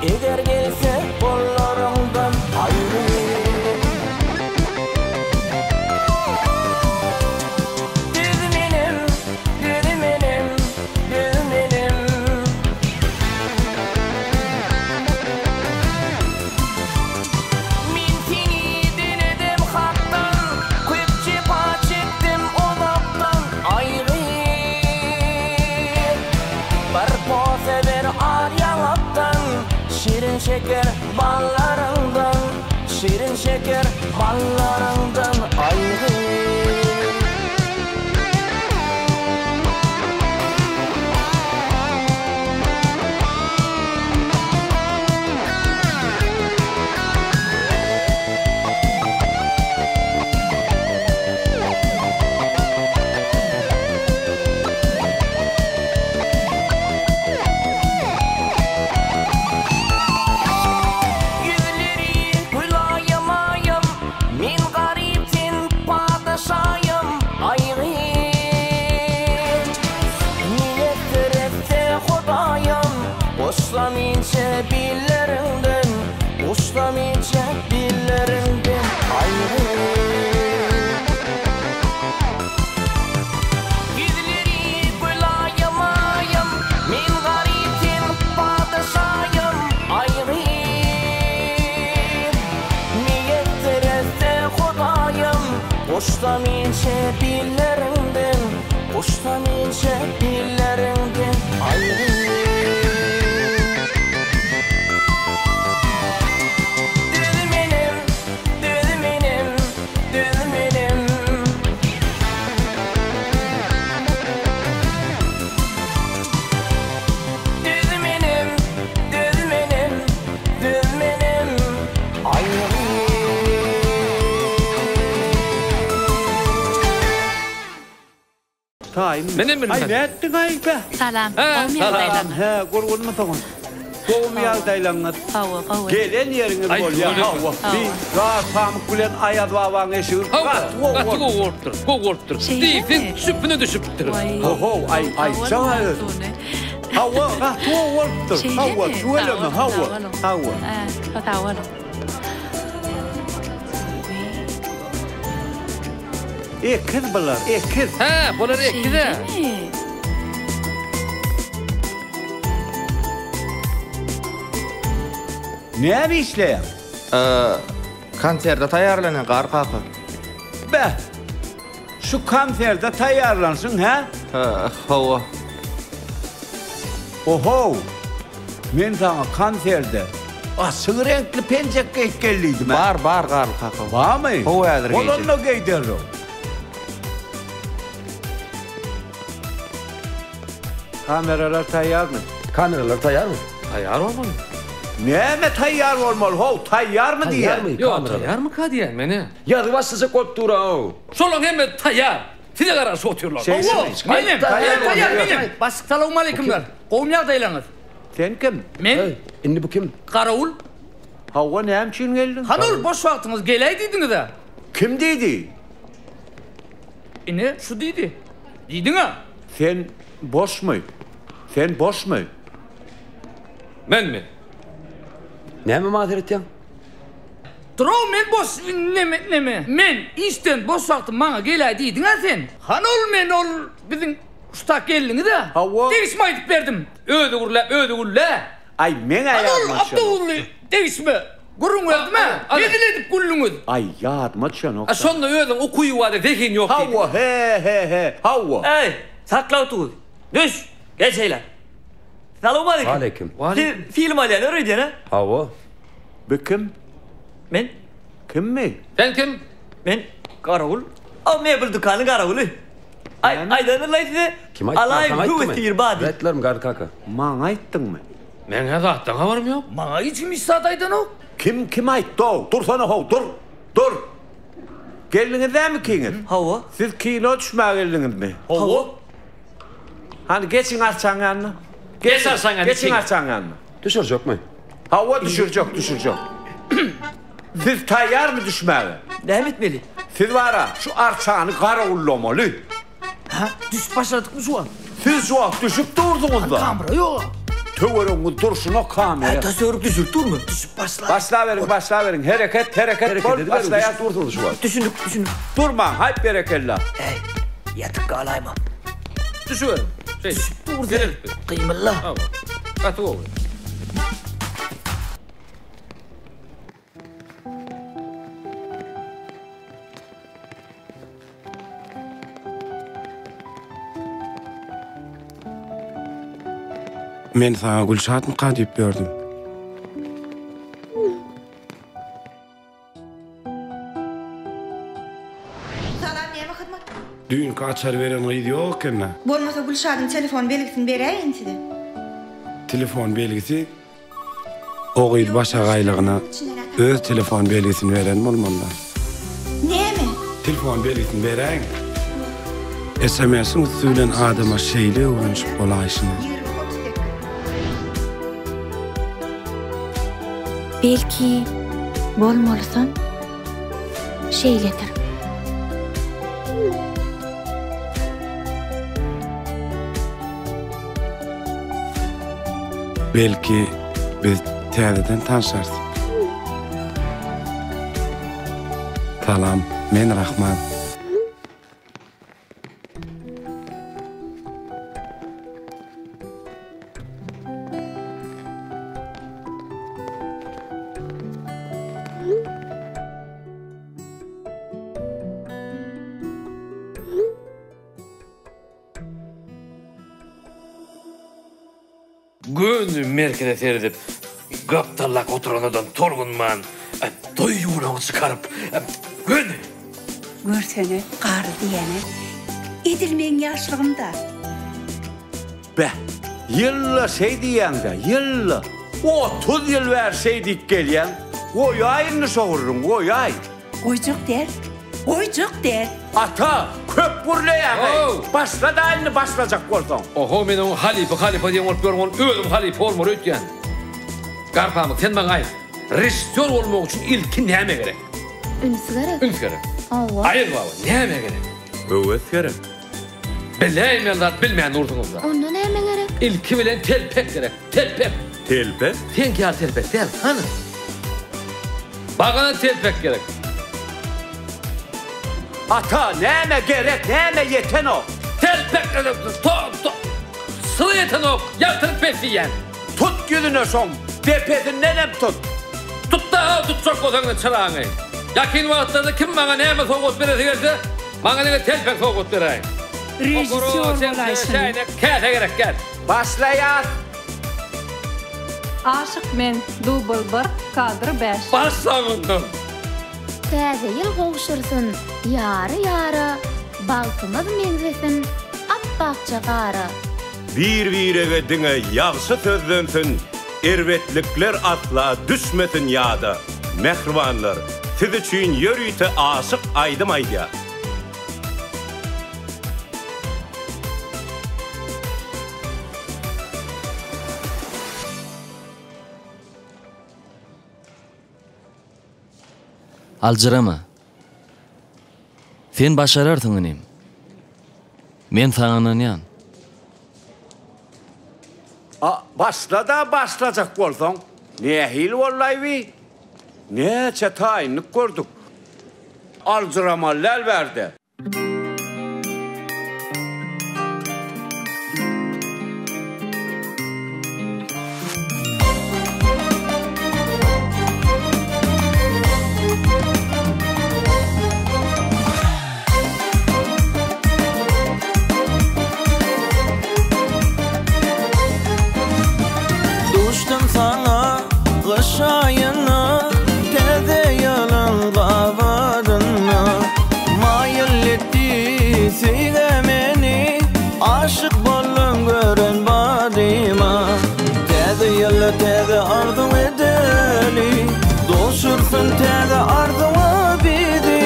[SPEAKER 12] Eger gelse gollaryňdan, aý gyz. Düz menem, düz menem, düz menem. Men seni diledim Hakdan, Köp jepa çekdim uzakdan, Aý gyz. Bir posa ber al ýaňakdan, Şirin-şeker ballaryňdan, Şirin-şeker ballaryňdan, Aý gyz. Ýüzleri gülaýym-aýym, Men garyp sen patyşaýym, aý gyz. Miýesser etse Hudaýym, Goşsam inçe billeriňden, Goşsam inçe billeriňden, aý gyz. Ýüzleri gülaýym-aýym, Men garyp sen patyşaýym, aý gyz. Miýesser etse Hudaýym, Goşsam inçe billeriňden, Goşsam inçe billeriňden, aý gyz. Düz menem, düz menem, düz menem. Düz menem, düz menem, düz menem, aý gyz.
[SPEAKER 9] Taýynmy?
[SPEAKER 5] Menem bilmän.
[SPEAKER 9] Aý nätdiň-aý be?
[SPEAKER 8] Salam.
[SPEAKER 5] Hä,
[SPEAKER 8] Gowmy
[SPEAKER 5] salam.
[SPEAKER 8] ýagdaýlaryňyz?
[SPEAKER 9] Hä, gurgunmysyňyz? Gowumy ýagdaýlaryňyz?
[SPEAKER 8] Hawa, gowy.
[SPEAKER 9] Gelen ýeriňiz
[SPEAKER 5] Aý,
[SPEAKER 9] bolýa,
[SPEAKER 5] tüweleme.
[SPEAKER 9] hawa. Bi gar pamyk bilen Aýaz babaň eşigi
[SPEAKER 5] Hawa,
[SPEAKER 9] gaty gowy
[SPEAKER 5] gaty
[SPEAKER 9] bolupdyr.
[SPEAKER 5] gowy bolupdyr, gowy bolupdyr.
[SPEAKER 8] Şeýlemi?
[SPEAKER 5] Diýseň, süpüne düşüpdir.
[SPEAKER 8] Waý.
[SPEAKER 9] Ho-how, aý, aýtjaň-a öz. Hawa, gaty gowy bolupdyr. Hawa,
[SPEAKER 8] Şeýlemi?
[SPEAKER 9] tüweleme,
[SPEAKER 8] Sag boluň,
[SPEAKER 9] hawa,
[SPEAKER 8] sag boluň.
[SPEAKER 9] hawa.
[SPEAKER 8] Hä, sag boluň.
[SPEAKER 9] Ekiz bular, ekiz.
[SPEAKER 5] Hä, bular ekiz-ä.
[SPEAKER 8] Şeýlemi?
[SPEAKER 9] Näme işleýäň?
[SPEAKER 2] Konserde taýýarlanýan Gar kaka.
[SPEAKER 9] Beh! Şu konserde taýýarlanşyň, hä?
[SPEAKER 2] Hawa.
[SPEAKER 9] Ohow! Men saňa konserde açyk reňkli penjek geýip gel diýdim-ä.
[SPEAKER 2] Bar, bar Garly kaka.
[SPEAKER 9] Barmy?
[SPEAKER 2] Hawa häzir geýjek.
[SPEAKER 9] Bolanda geý derrew.
[SPEAKER 4] Kameralar taýýarmy?
[SPEAKER 21] Kameralar taýýarmy?
[SPEAKER 5] Taýýar bolmaly.
[SPEAKER 9] Näme taýýar bolmaly how, taýýarmy diýýän.
[SPEAKER 21] Taýýarmy
[SPEAKER 5] Ýok,
[SPEAKER 21] kameralar?
[SPEAKER 5] taýýarmyka diýýän men-ä.
[SPEAKER 21] Ýazyp başlajak bolup dur-ow.
[SPEAKER 5] Şolaň hemmesi taýýar. Size garaşyp otyrlar.
[SPEAKER 9] Şeýlemi?
[SPEAKER 13] Menem,
[SPEAKER 9] Taýýar
[SPEAKER 13] taýýar,
[SPEAKER 9] bolmaly.
[SPEAKER 13] menem. Başlyk salowmaleýkimler. Gowumy ýagdaýlaryňyz?
[SPEAKER 9] Sen kim?
[SPEAKER 13] Men.
[SPEAKER 21] Indi bu kim?
[SPEAKER 13] Garawul.
[SPEAKER 9] Hawa, näme üçin geldiň?
[SPEAKER 13] Hany ol boş wagtyňyz geläý diýdiňiz-ä.
[SPEAKER 9] Kim diýdi?
[SPEAKER 13] Ine, şu diýdi. Diýdiň-ä.
[SPEAKER 9] Sen boşmy? Sen boşmy?
[SPEAKER 5] Menmi?
[SPEAKER 21] Näme maňa seretýäň?
[SPEAKER 13] Dur-ow, men boş, neme, neme? Men işden boş wagtym maňa geläý diýdiň-ä sen. Hany ol men ol biziň şu tak geldiňiz-ä.
[SPEAKER 9] Hawa.
[SPEAKER 13] Degişme aýdyp berdim.
[SPEAKER 5] Özi gürläp, özi gülle.
[SPEAKER 9] Aý, meň-ä
[SPEAKER 13] Hany ol
[SPEAKER 9] ýadyma düşenok.
[SPEAKER 13] awtobusly degişme gürrüň berdim-ä. Hezil edip güldüňiz.
[SPEAKER 9] Aý, ýadyma düşenok.
[SPEAKER 5] A şonda özüň ukyby bar-da, zehin ýok diýdiň.
[SPEAKER 9] Hawa, he, he, he, hawa.
[SPEAKER 3] Eý, sakla awtobusy. Düş! Geç eýle. Salowmaleýkim.
[SPEAKER 21] Waleýkim.
[SPEAKER 3] Siz film alýanlar öýdýän-ä?
[SPEAKER 21] Hawa.
[SPEAKER 9] Bu kim?
[SPEAKER 3] Men.
[SPEAKER 9] Kimmi?
[SPEAKER 5] Sen kim?
[SPEAKER 3] Men garawul. O mebel dükanyň garawuly. Aý, aýdandyr-laý size.
[SPEAKER 21] Kim aýtdy?
[SPEAKER 3] Alaýyň
[SPEAKER 21] Saňa aýtdymy?
[SPEAKER 3] höwes sihirbaz diýip.
[SPEAKER 21] Aýtdylarmy Garry kaka?
[SPEAKER 9] Maňa aýtdyňmy?
[SPEAKER 5] Meň-ä zatdan habarym ýok.
[SPEAKER 13] Maňa hiç kim hiç zat aýdanok.
[SPEAKER 9] Kim, kim aýtdy-ow? Dursana-how, dur! Dur! Geldiňiz dämi ikiňiz?
[SPEAKER 3] Hawa.
[SPEAKER 9] Siz kino düşmäge geldiňizmi?
[SPEAKER 3] Hawa.
[SPEAKER 9] Hany, geçiň arçaň ýanyna.
[SPEAKER 5] Geç arçaň ýanyna,
[SPEAKER 9] Geçiň arçaň ýanyna.
[SPEAKER 21] Düşürjekmi?
[SPEAKER 9] Hawa, düşürjek, düşürjek. Siz taýýarmy düşmäge?
[SPEAKER 3] Näme etmeli?
[SPEAKER 9] Siz bara şu arçany garawullamaly.
[SPEAKER 13] Hä? Düşüp başladykmy şu wagt?
[SPEAKER 9] Siz şu wagt düşüp dursuňyz-da.
[SPEAKER 13] Kamera ýok-a.
[SPEAKER 9] Töweregiňiz durşuna kamera.
[SPEAKER 3] Hä, daş-töwerek düşürip durmy?
[SPEAKER 13] Düşüp başla.
[SPEAKER 9] Başlaberiň, başlaberiň. Hereket, hereket
[SPEAKER 21] Hereket
[SPEAKER 9] bol,
[SPEAKER 21] ediberiň,
[SPEAKER 9] başlaýas.
[SPEAKER 21] düşüp dursuňyz şu wagt.
[SPEAKER 3] Düşündik, düşündik.
[SPEAKER 9] Durmaň, haýp berekella.
[SPEAKER 3] Äý, ýatyp galaýma.
[SPEAKER 5] Düşüberiň. Şeýdip.
[SPEAKER 3] Düşüp dur
[SPEAKER 5] Gelelim
[SPEAKER 3] sen.
[SPEAKER 5] biz.
[SPEAKER 3] Gymylla.
[SPEAKER 5] Hawa. Gaty gowy.
[SPEAKER 22] Men saňa Gülşatmyka diýip ýördüm.
[SPEAKER 7] Salam näme hyzmat?
[SPEAKER 22] Düýnki açar beren gyz ýok eken-dä.
[SPEAKER 7] Bolmasa Gülşadyň telefon belgisini beräýin size.
[SPEAKER 22] Telefon belgisi? O gyz başagaýlygyna öz telefon belgisini beren bolmaly-da.
[SPEAKER 7] Näme?
[SPEAKER 22] Telefon belgisini beräýiň. SMS-iň üsti bilen adama şeýle öwrenişip bolaýşyny.
[SPEAKER 1] Belki, bolmalysam şeýledir.
[SPEAKER 22] Belki biz täzeden tanşarys. Salam, men Rahman.
[SPEAKER 5] Göni merkeze seredip, gapdallak oturanadan tolgunman, toý ýuwlagyny çykaryp, göni.
[SPEAKER 8] Görsene, garry diýýäne, edil meň ýaşlygymda.
[SPEAKER 9] Beh, ýylda şeý diýýäň-dä, ýylda. 30 ýyl bäri şeý diýip gelýäň. Goýaý indi şo gürrüňi, goýaý.
[SPEAKER 8] Goýjak däl, goýjak däl.
[SPEAKER 9] Ata, köp gürleýäň-eý. Başla-da indi başlajak bolsaň.
[SPEAKER 5] Oho, men oňa halypa, halypa diýen bolup ýörün, ol özüm halypa bolmaly öýtýän. Garpamyk, sen maňa aýt, režissýor bolmak üçin ilki näme gerek?
[SPEAKER 1] Üns gerek.
[SPEAKER 5] Üns gerek.
[SPEAKER 1] Hawa.
[SPEAKER 5] Aýaz baba, näme gerek?
[SPEAKER 2] Höwes gerek.
[SPEAKER 5] Biläýmeli zat bilmän dursuňyz-da.
[SPEAKER 1] Onda näme gerek?
[SPEAKER 5] Ilki bilen telpek gerek, telpek.
[SPEAKER 2] Telpek?
[SPEAKER 5] Seňki ýaly telpek däl, hany. Bagana telpek gerek.
[SPEAKER 9] Ata, näme gerek, näme ýetenok?
[SPEAKER 5] Telpek gerek, to, to, syra ýetenok, ýagtylyk pes diýýän.
[SPEAKER 9] Tut ýüzüne şoň, depesindenem tut.
[SPEAKER 5] Tut-da, tutjak bolsaň-da çyraňy. Ýakyn wagtlarda kim maňa näme sowgat beresi gelse, maňa diňe telpek sowgat beräýiň.
[SPEAKER 8] Režissýor
[SPEAKER 5] Okoro, çemçe,
[SPEAKER 8] bolaýşyny.
[SPEAKER 5] çäýnek, käse gerek däl.
[SPEAKER 9] Başlaýas!
[SPEAKER 8] Aşyk men, dubl bir, kadr bäş.
[SPEAKER 5] Başlaň ondan.
[SPEAKER 1] Täze ýyl gowşursyn ýary-ýara, Bagtymyz meňzesin ap-akja gara.
[SPEAKER 9] Bir-birege diňe ýagşy sözlensin, erbetlikler asla düşmesin ýada. Mähribanlar, siz üçin ýörite aşyk aýdym aýdýar.
[SPEAKER 17] Aljyrama. Sen başararsyň inim. Men saňa ynanýan.
[SPEAKER 9] A, başla-da başlajak bolsaň. Nähili boldaý bi? Näçe taýynlyk gördük. Aljyramaly däl bärde.
[SPEAKER 12] Duşdum saňa gyş aýynda Täze ýylyň gabadynda Maýyl etdi söýgä meni Aşyk boldum gören badyma Täze ýylda täze arzuw edeli Duşursyn täze arzuwa bizi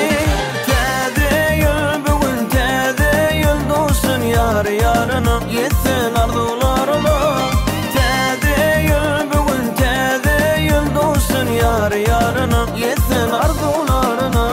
[SPEAKER 12] Täze ýyl bu gün täze ýyl Duşsun ýar ýaryna ýetsin arzuwlaryna Täze ýyl bu gün täze ýyl Duşsun ýar ýaryna ýetsin arzuwlaryna.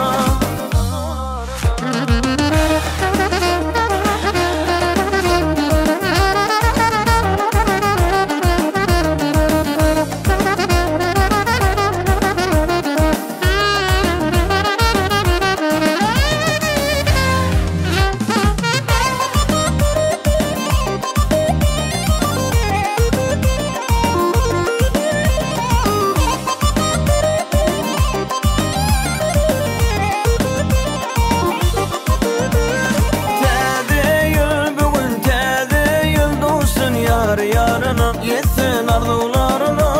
[SPEAKER 12] Täze ýyl bu gün täze ýyl duşsun ýar ýaryna ýetsin arzuwlaryna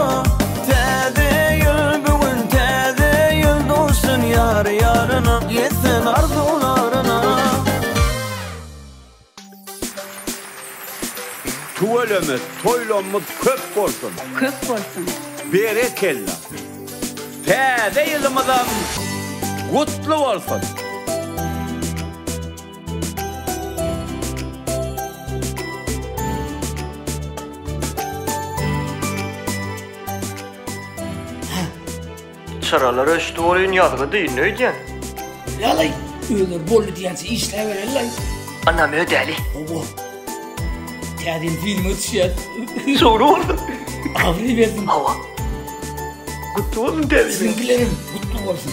[SPEAKER 12] Täze ýyl bu gün täze ýyl duşsun ýar ýaryna ýetsin arzuwlaryna.
[SPEAKER 9] Tüweleme toýlamyz köp bolsun.
[SPEAKER 8] Köp bolsun.
[SPEAKER 9] Berekella. Täze ýylymyzam gutly bolsun.
[SPEAKER 3] Çyralar öçdi welin ýazgy dyndy öýdýän.
[SPEAKER 13] Ýalaý, özleri boldy diýençe işläbereli-laý.
[SPEAKER 3] Annam ödäli.
[SPEAKER 13] Hawa. Täze ýyl filme düşýäs.
[SPEAKER 3] Şowly bolsun.
[SPEAKER 13] Abraý bersin.
[SPEAKER 3] Hawa. Gutly bolsun täze ýyl.
[SPEAKER 13] Siziňkilerem gutly bolsun.